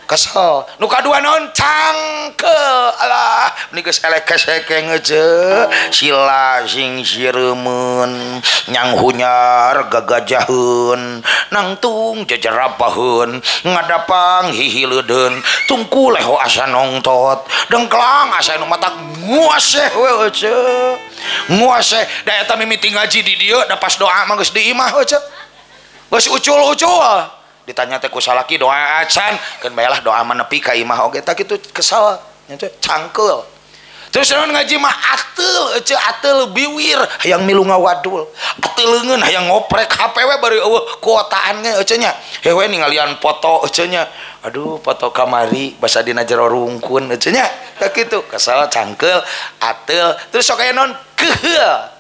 Kesel. Nu kadua naon? Cangkeul. Alah, meni geus elek-kesekeng euceu. Sila sing sireumeun, nyang hunyar gagajaheun, nangtung jejerapaheun, ngadapang hihileudeun, tungku leho asa nongtot, dengklang asa nu matak nguaseh we euceu. Nguaseh da eta mimiti ngaji di dieu da pas doa mah geus di imah euceu. Geus ucul-ucul. Ditanya teh ku salaki doa acan keun bae lah doa mah nepi ka imah oge tah kitu kesal nya teh cangkeul. Terus naon ngaji mah ateul euceu ateul biwir hayang milu ngawadul, ateul leungeun hayang ngoprek HP we bari eueuh kuotaan ge euceu nya. Hewe ningalian foto euceu nya. Aduh foto kamari basa dina jero rungkun euceu nya. Tah kitu kesal cangkeul ateul terus sok aya naon keuheul.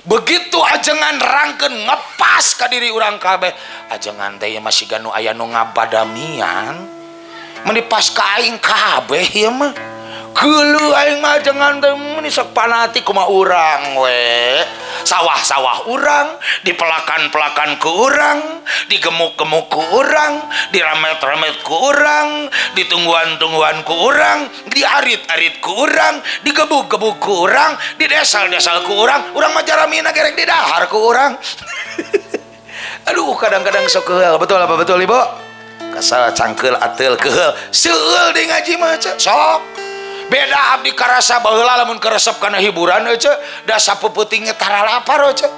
Begitu ajengan rangkeun ngepas ka diri urang kabeh ajengan teh masih ganu aya nu ngabadamian meuni pas ka aing kabeh ieu mah geuleuh aing mah ajengan teh meuni sok fanatik kumaha urang we sawah-sawah urang dipelakan-pelakan ku urang digemuk-gemuk ku urang diramet-ramet ku urang ditungguan-tungguan ku urang diarit-arit ku urang digebuk-gebuk ku urang didesal-desal ku urang urang mah jaramina gerek didahar ku urang. Aduh kadang-kadang sok keuheul betul apa betul ibu? Kesal cangkeul ateul keuheul seueul di ngaji mah sok beda abdi karasa baheula lamun karesep kana hiburan euceu da sapeupetingnya tara lapar euceu.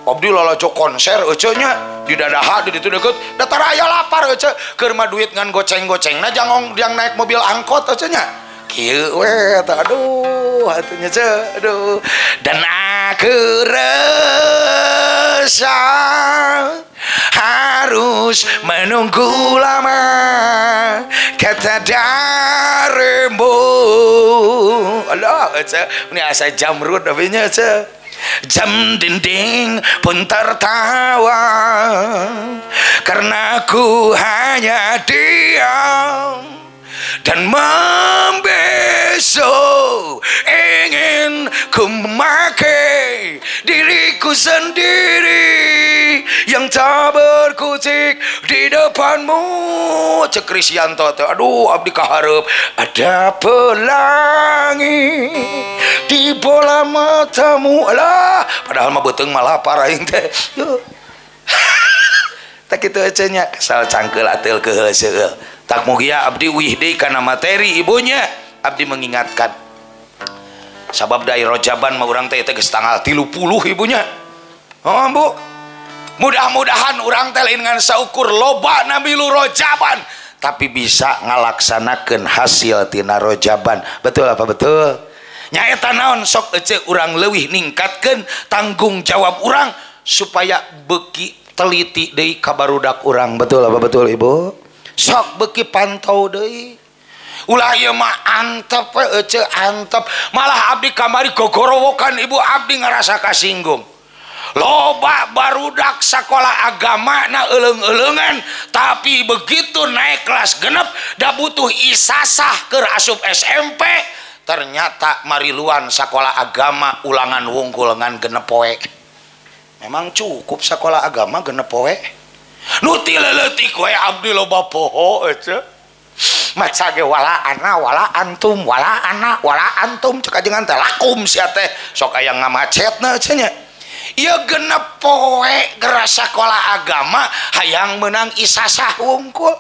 Abdi lalajo konser euceu nya di dadaha di ditu deukeut da tara aya lapar euceu keur mah duit ngan goceng-gocengna jangong jang naik mobil angkot euceu nya. Kieu we eta aduh atuh nya ceu aduh dan aku resah harus menunggu lama kata darimu. Allah euceu ini asa jamrud abinya euceu. Jam dinding pun tertawa karena ku hanya diam dan membeso ingin ku memakai diriku sendiri yang tak berkutik di depanmu. Cek Krisyanto teh aduh abdi kaharep ada pelangi di bola matamu. Alah padahal mah beuteung mah lapar aing teh. Tak kitu euceu nya kesal cangkeul ateul keuheul seueul. Tak mugia abdi wih deui kana materi ibunya abdi mengingatkan sabab dai rojaban mah urang teh geus tanggal 30 ibunya. Oh bu mudah-mudahan urang teh lain ngan saukur loba namilu rojaban tapi bisa ngalaksanakeun hasil tina rojaban. Betul apa betul? Nyaeta naon sok ece urang leuwih ningkatkeun tanggung jawab urang supaya beuki teliti deui ka barudak urang. Betul apa betul ibu? Sok beuki pantau deui ulah ieu mah antep we ece antep malah abdi kamari gogorowokan ibu abdi ngarasa kasinggung loba barudak sekolah agama na euleng-euleunan tapi begitu naik kelas genep da butuh isasah keur asup SMP ternyata mariluan sekolah agama ulangan wungkul ngan genep poe. Memang cukup sekolah agama genep poe? Nu ti leutik we abdi loba poho ece maca ge wala ana wala antum wala ana wala antum cek ajengan teh lakum sia teh sok aya ngamacetna ece nya. Ieu genep poe geura sakola agama hayang meunang isasah wungkul.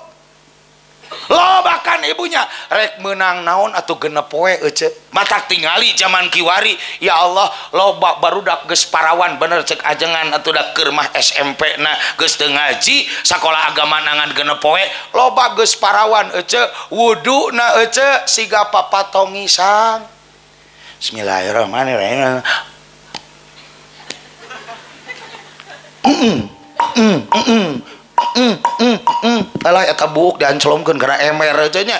Lobakan ibunya rek menang naon atau genep poe ece mata tingali zaman kiwari ya Allah loba barudak geus parawan bener cek ajengan atuh da keur mah SMP na geus teu ngaji sakola agama nangan genep poe loba geus parawan ece wuduna ece siga papatongisan. Bismillahirrahmanirrahim. Alah eta buuk dianclomkeun kana ember aja nya.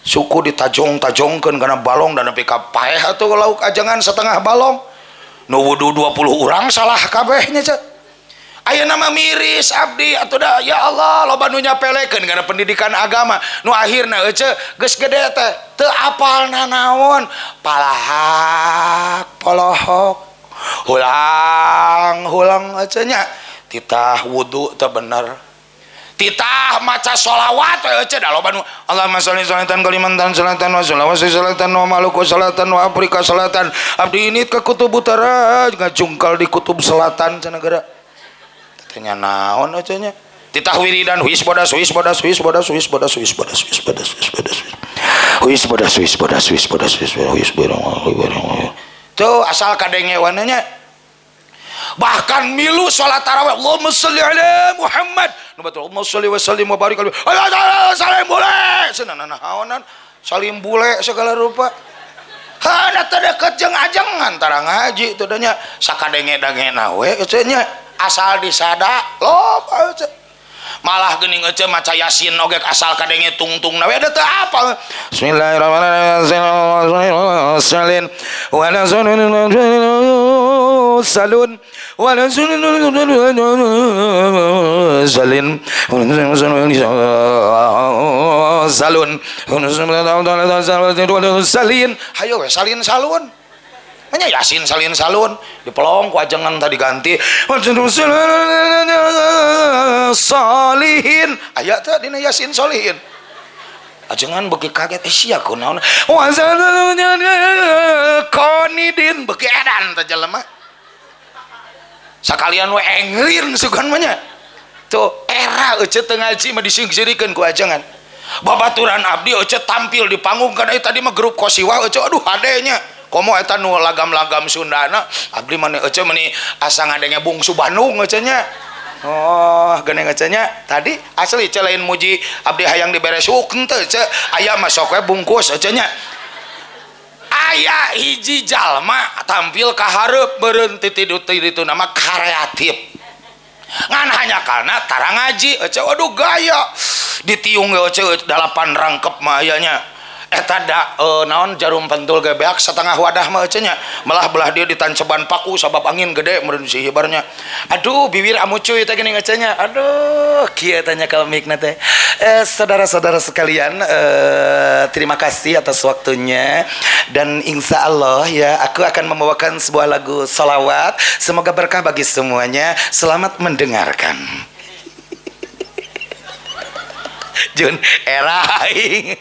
Suku ditajong-tajongkeun kana balong dan nepi ka paeh atuh lauk ajengan setengah balong. Nu wudu 20 urang salah kabeh nya cek. Ayeuna mah miris abdi atuh da ya Allah loba nu nyapelekeun kana pendidikan agama. Nu akhirna ece geus gede teh teu apal nanaon, palahak polohok, hulang-hulang ece nya. Titah wudu teu bener, titah maca sholawat ece da loba nu Allahumma sholli sholatan Kalimantan Selatan wa Sulawesi Selatan wa Maluku Selatan wa Afrika Selatan. Abdi ini ke Kutub Utara ngajungkal di Kutub Selatan cenah geura. Tanya naon ece nya. Titah wiridan huis bodas huis bodas huis bodas huis bodas huis bodas huis bodas huis bodas huis bodas huis bodas huis bodas huis bodas huis. Tuh asal kadenge wananya. Bahkan milu salat tarawih Allahumma sholli ala Muhammad nu batur Allahumma sholli wa sallim wa barik alaihi salim bule cenah naonan salim bule segala rupa ha da teu deket jeung ajengan tara ngaji teu nya sakadenge-dengena we ece nya asal disada loba ece malah geuning ece maca Yasin oge asal kadenge tungtung we da teu apal. Bismillahirrahmanirrahim wa salun wa salin salun salin hayo we salin salun nya Yasin salin salun dipelong ku ajengan tadi ganti solihin aya teh dina Yasin solihin ajengan beuki kaget sia kunaon konidin beuki edan teh jelema sakalian we engrin sugan mah nya tuh era ece teu ngaji mah disingsirekeun ku ajengan. Babaturan abdi ece tampil di panggung kana tadi mah grup kosiwa ece aduh hadenya komo eta nu lagam-lagam Sundana abdi mah ece meuni asa ngadenge bungsu Bandung ece nya. Oh geuning ece nya tadi asli ece lain muji abdi hayang dibere suuk henteu ece aya mah sok we bungkus ece nya. Aya hiji jalma tampil ka hareup meureun ti ditu nama kreatif ngan hanya karena tara ngaji ece aduh gaya ditiung ge ece 8 rangkep mah aya nya eta da naon jarum pentul ge beak setengah wadah mah ece nya malah belah dia ditanceban paku sabab angin gede meureun si hibarnya aduh bibir amucuy teh geuning ece nya aduh kieu tanya kalau mikna teh. Saudara-saudara sekalian, terima kasih atas waktunya dan insya Allah ya aku akan membawakan sebuah lagu salawat. Semoga berkah bagi semuanya. Selamat mendengarkan. Jun era aing.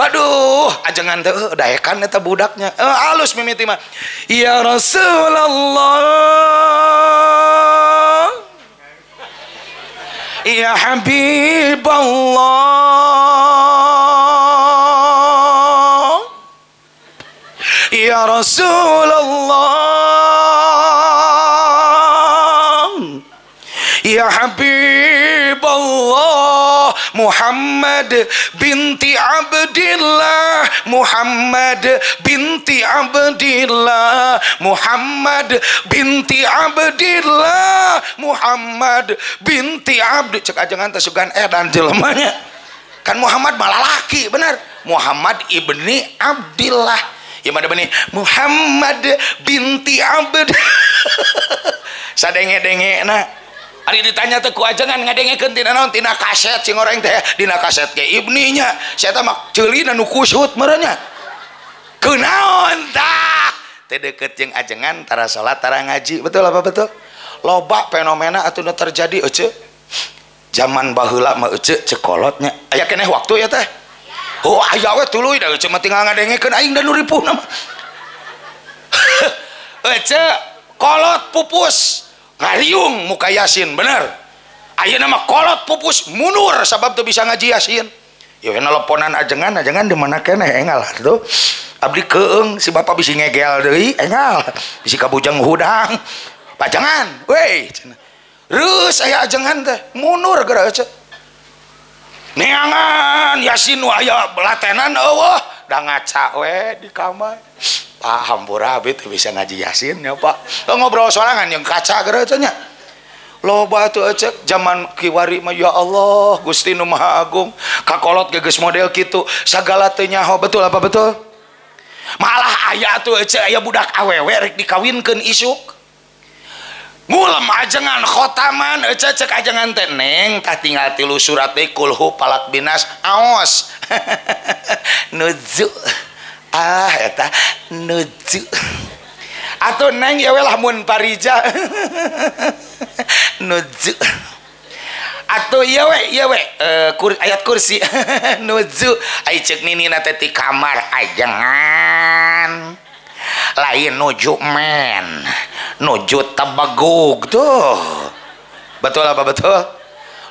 Waduh, ajengan teh daekan eta budaknya. Alus mimiti mah. Ya Rasulullah, ya Habib Allah, ya Rasulullah, ya Habib Allah, Muhammad binti Abdillah, Muhammad binti Abdillah, Muhammad binti Abdillah, Muhammad binti Abdi. Cek ajengan teh sugan edan jelemanya. Kan Muhammad malah laki bener. Muhammad ibni Abdillah. Ya mana benih Muhammad binti Abd. Sadenge-dengena. Ari ditanya teh ku ajengan ngadengekeun tina naon tina kaset sing oreng teh dina kaset ge ibninya sia teh mah ceulina nu kusut meureun nya kunaon tah teh deukeut jeung ajengan tara salat tara ngaji betul apa betul loba fenomena atuh nu terjadi ece zaman baheula mah ece cekolotnya aya keneh waktu ya teh oh aya we tuluy da ece mah tinggal ngadengekeun aing da nu ripuhna mah ece kolot pupus ngariung muka Yasin bener Ayeuna mah kolot pupus mundur sabab teu bisa ngaji Yasin. Ya nelponan ajengan ajengan di mana keneh engal tuh. Abdi keung si bapak bisi ngegel deui engal bisi kabujang hudang. Pajangan, weh cenah. Reus aya ajengan teh mundur geura ece. Neangan Yasin nu aya belatenan eueuh da ngaca we di kamar. Pak hampura abdi teu bisa ngaji Yasin nya Pak. Ngobrol sorangan jeung kaca geura ece nya. Loba tuh ece zaman kiwari mah ya Allah Gusti nu Maha Agung kakolot geus model kitu sagala teu nyaho betul apa betul malah aya tuh ece aya budak awewe rek dikawinkeun isuk ngulem ajengan khotaman ece cek ajengan teh neng tah tinggal 3 surat teh kulhu palak binas aos nuju ah eta nuju atuh neng ya we lah mun parija nuju atuh ieu we ayat kursi nuju ai ceuk ninina teh ti kamar ajengan lain nuju men nuju tebegug tuh betul apa betul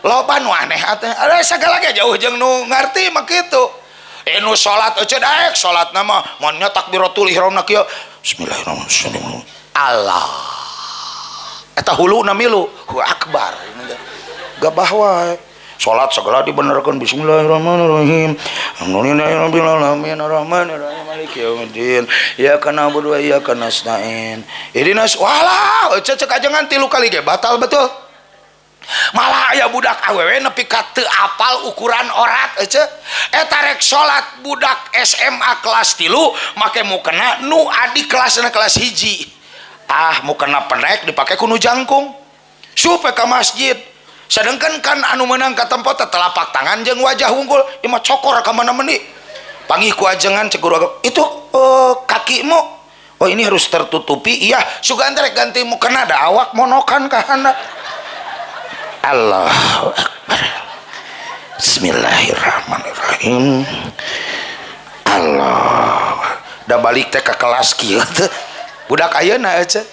loba nu aneh atuh ada sagala ge jauh jeung nu ngarti mah kitu nu salat euceut daek salatna mah mun nya takbiratul ihramna kieu bismillahirrahmanirrahim Allah eta huluna milu hu akbar gabah wae salat segala dibenerkeun bismillahirrahmanirrahim alhamdulillahirabbil alamin arrahmanirrahim maliki yaumiddin iyyaka na'budu wa iyyaka nasta'in ihdinas walah cek ajengan 3 kali ge batal betul malah aya budak awewe nepi ka teu apal ukuran orat ece eta rek salat budak SMA kelas 3 make mukena nu adik kelasna kelas 1 ah mukena pendek dipake ku nu jangkung supe ka masjid sedangkan kan anu meunang ka tempat telapak tangan jeung wajah wungkul ieu mah cokor ka mana meuni pangih ku ajengan cek guru agama itu kakimu oh ini harus tertutupi iya sugan rek ganti mukena da awak monokan ka handap. Allahu Akbar Bismillahirrahmanirrahim Allah da balik teh ka kelas kieu teh budak ayeuna ece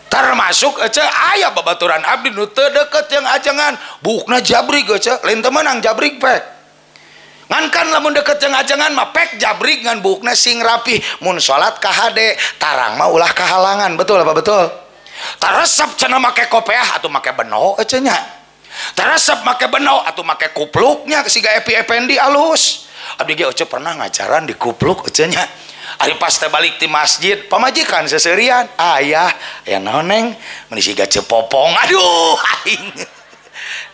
termasuk ece aya babaturan abdi nu teu deukeut jeung ajengan buukna jabrig ece lain teu meunang jabrig pek ngan kan lamun deukeut jeung ajengan mah pek jabrig ngan buukna sing rapih mun salat ka hade tarang mah ulah kahalangan betul apa betul taresep cenah make kopeah atau make beno ece nya taresep make beno atau make kupluknya siga Epi Effendi alus abdi ge ece pernah ngajaran di kupluk ece nya ari pas teh balik ti masjid pamajikan seserian ayah aya naon neng meuni siga cepopong aduh aing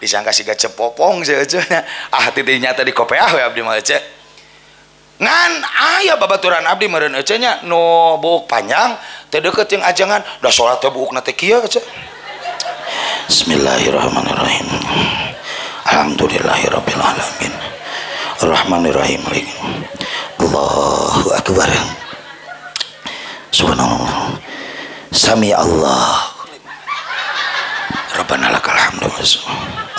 disangka siga cepopong si ece nya ah titinya teh di kopeah we abdi mah ece ngan aya babaturan abdi meureun ece nya nu buuk panjang teh deukeut jeung ajengan da salat teh buukna teh kieu ece bismillahirrahmanirrahim alhamdulillahirabbil alamin arrahmanirrahim Allahu akbar subhanallah sami Allah rabbana lakal hamdu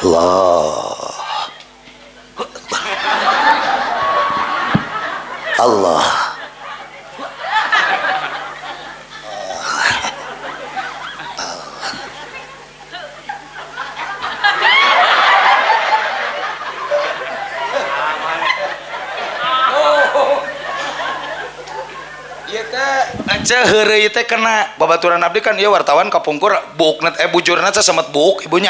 Allah akbar Allah Ece heureuy teh kena babaturan abdi kan ieu wartawan kapungkur buukna bujurna teh semet buuk ibunya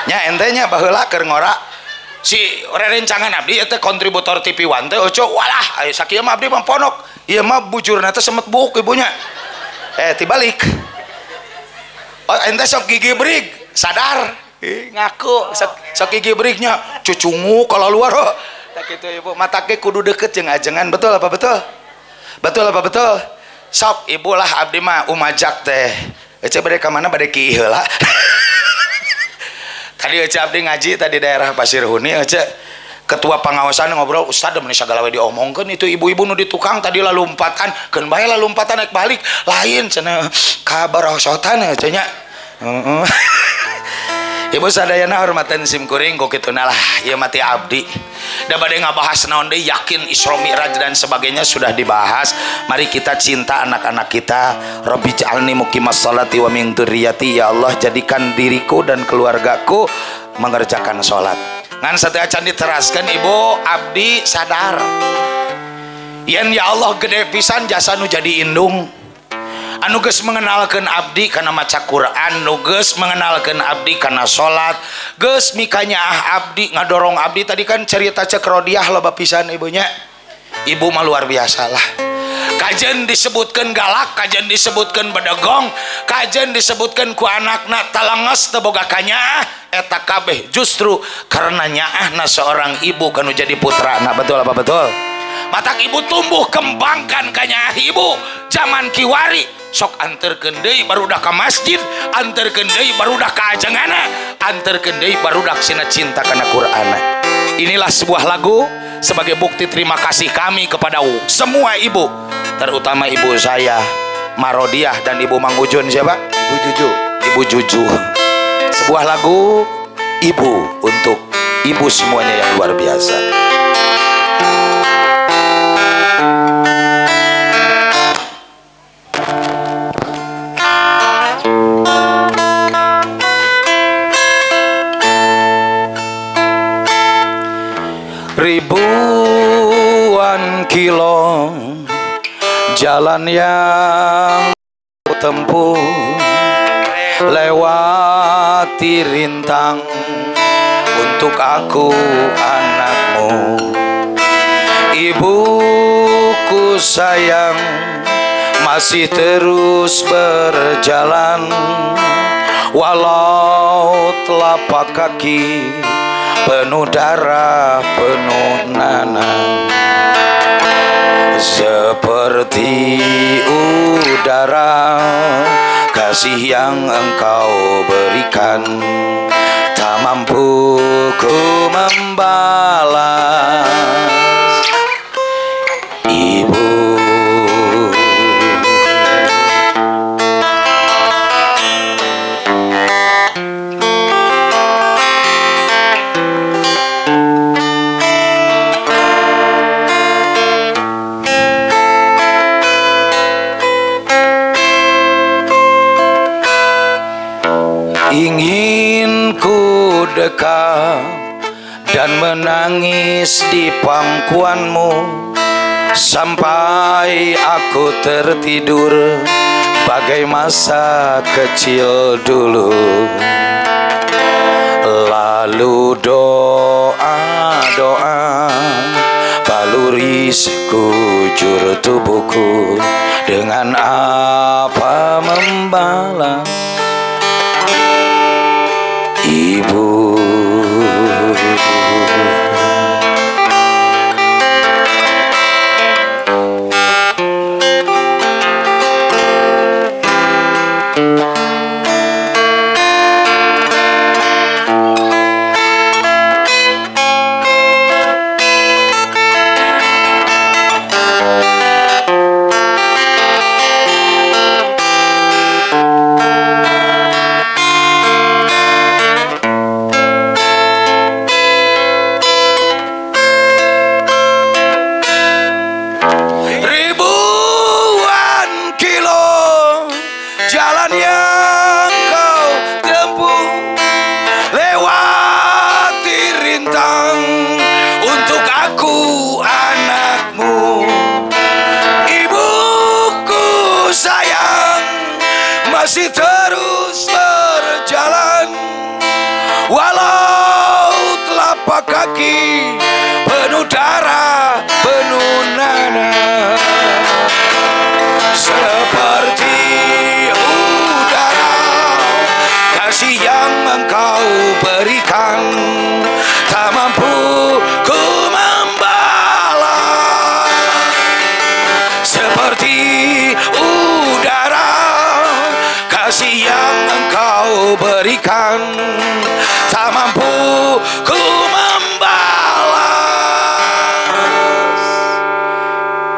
nya ente nya baheula keur ngora si rerencangan abdi ieu teh kontributor TV One teh oco walah aya sakieu mah abdi mah ponok ieu mah bujurna teh semet buuk ibunya tibalik oh ente sok gigi brig sadar ngaku sok gigi brignya cucungu kalau luar oh tak kitu ibu matake kudu deket jeung ajengan betul apa betul betul apa betul sok ibu lah abdi mah umajak teh ece bade ka mana bade ki heula tadi ece abdi ngaji tadi daerah Pasir Huni ece ketua pengawasan ngobrol ustad meuni sagala we diomongkeun itu ibu-ibu nu di tukang tadi lalumpatan keun bae lalumpatan naik balik lain cenah kabarosotan ece nya heeh. Ibu sadayana hormatan sim kuring ku kitu lah ieu mati abdi. Da bade ngabahas naon deui, yakin Isra Mi'raj dan sebagainya sudah dibahas. Mari kita cinta anak-anak kita. Rabbi ja'alni muqimas sholati wa min dzurriyyati. Ya Allah, jadikan diriku dan keluargaku mengerjakan sholat. Ngan sateuacan diteraskeun ibu, abdi sadar. Yen ya Allah gede pisan jasa nu jadi indung. Anu geus mengenalkeun abdi kana maca Quran, nu geus mengenalkeun abdi kana salat, geus mikanyaah abdi, ngadorong abdi. Tadi kan cerita Cek Rodiah loba pisan ibunya. Ibu mah luar biasa lah. Kajen disebutkeun galak, kajen disebutkeun bedegong, kajen disebutkeun ku anakna talenges teu boga kanyaah, eta kabeh justru karena nyaahna seorang ibu kanu jadi putrana. Betul apa betul? Matak ibu tumbuh kembangkan kanyaah ibu zaman kiwari sok anterkeun deui barudak ka masjid, anterkeun deui barudak ka ajengana, anterkeun deui barudak sina cinta kana Qur'ana. Inilah sebuah lagu sebagai bukti terima kasih kami kepada semua ibu, terutama ibu saya Marodiah dan ibu Mang Ujun. Siapa? Ibu Juju. Ibu Juju. Sebuah lagu ibu untuk ibu semuanya yang luar biasa. Ribuan kilo jalan yang tempuh, lewati rintang untuk aku anakmu. Ibuku sayang masih terus berjalan, walau telapak kaki penuh darah, penuh nanah. Seperti udara kasih yang engkau berikan, tak mampu ku membalas. Ibu, ingin ku dekat dan menangis di pangkuanmu, sampai aku tertidur bagai masa kecil dulu. Lalu doa-doa baluri sekujur tubuhku, dengan apa membalas ibu. Masih terus berjalan, walau telapak kaki penuh darah, penuh nanah. Seperti udara kasih yang engkau berikan, tak mampu ku membalas. Seperti udara kasih yang engkau berikan, tak mampu ku membalas.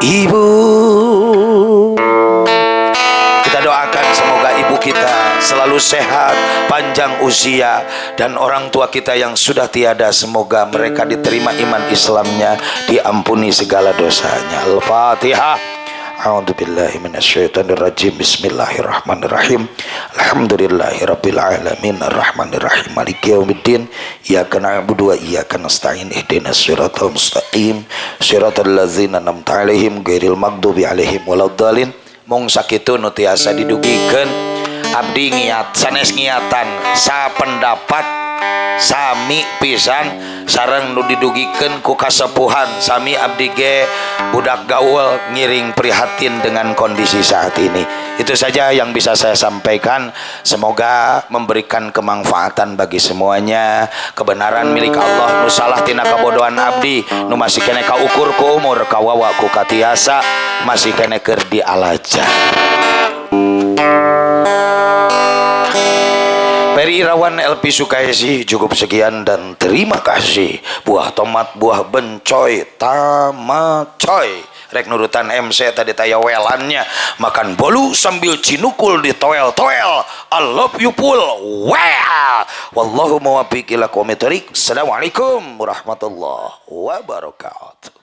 Ibu, kita doakan semoga ibu kita selalu sehat, panjang Panjang usia, dan orang tua kita yang sudah tiada semoga mereka diterima iman Islamnya, diampuni segala dosanya. Al-Fatihah. A'udzubillahi minasyaitonirrajim. Bismillahirrahmanirrahim. Alhamdulillahirabbil alamin arrahmanirrahim maliki yaumiddin. Iyyaka na'budu wa iyyaka nasta'in ihdinas siratal mustaqim siratal ladzina an'amta 'alaihim ghairil maghdubi 'alaihim waladdallin. Mung sakitu nu tiasa didugikeun abdi ngiat sanes ngiatan sapendapat sami pisan sareng nu didugikeun ku kasepuhan sami abdi ge budak gaul ngiring prihatin dengan kondisi saat ini. Itu saja yang bisa saya sampaikan, semoga memberikan kemanfaatan bagi semuanya. Kebenaran milik Allah, nu salah tina kabodohan abdi, nu masih kene kaukur ku umur kawawa ku katiasa, masih kene keur dialajar. Peri Irawan LP Sukaisi, cukup sekian dan terima kasih. Buah tomat, buah bencoy, tamacoy. Rek nurutan MC tadi taya welannya. Makan bolu sambil cinukul di toel-toel. I love you full. Well. Wallahu muwaffiq ila aqwamit thoriq. Assalamualaikum warahmatullahi wabarakatuh.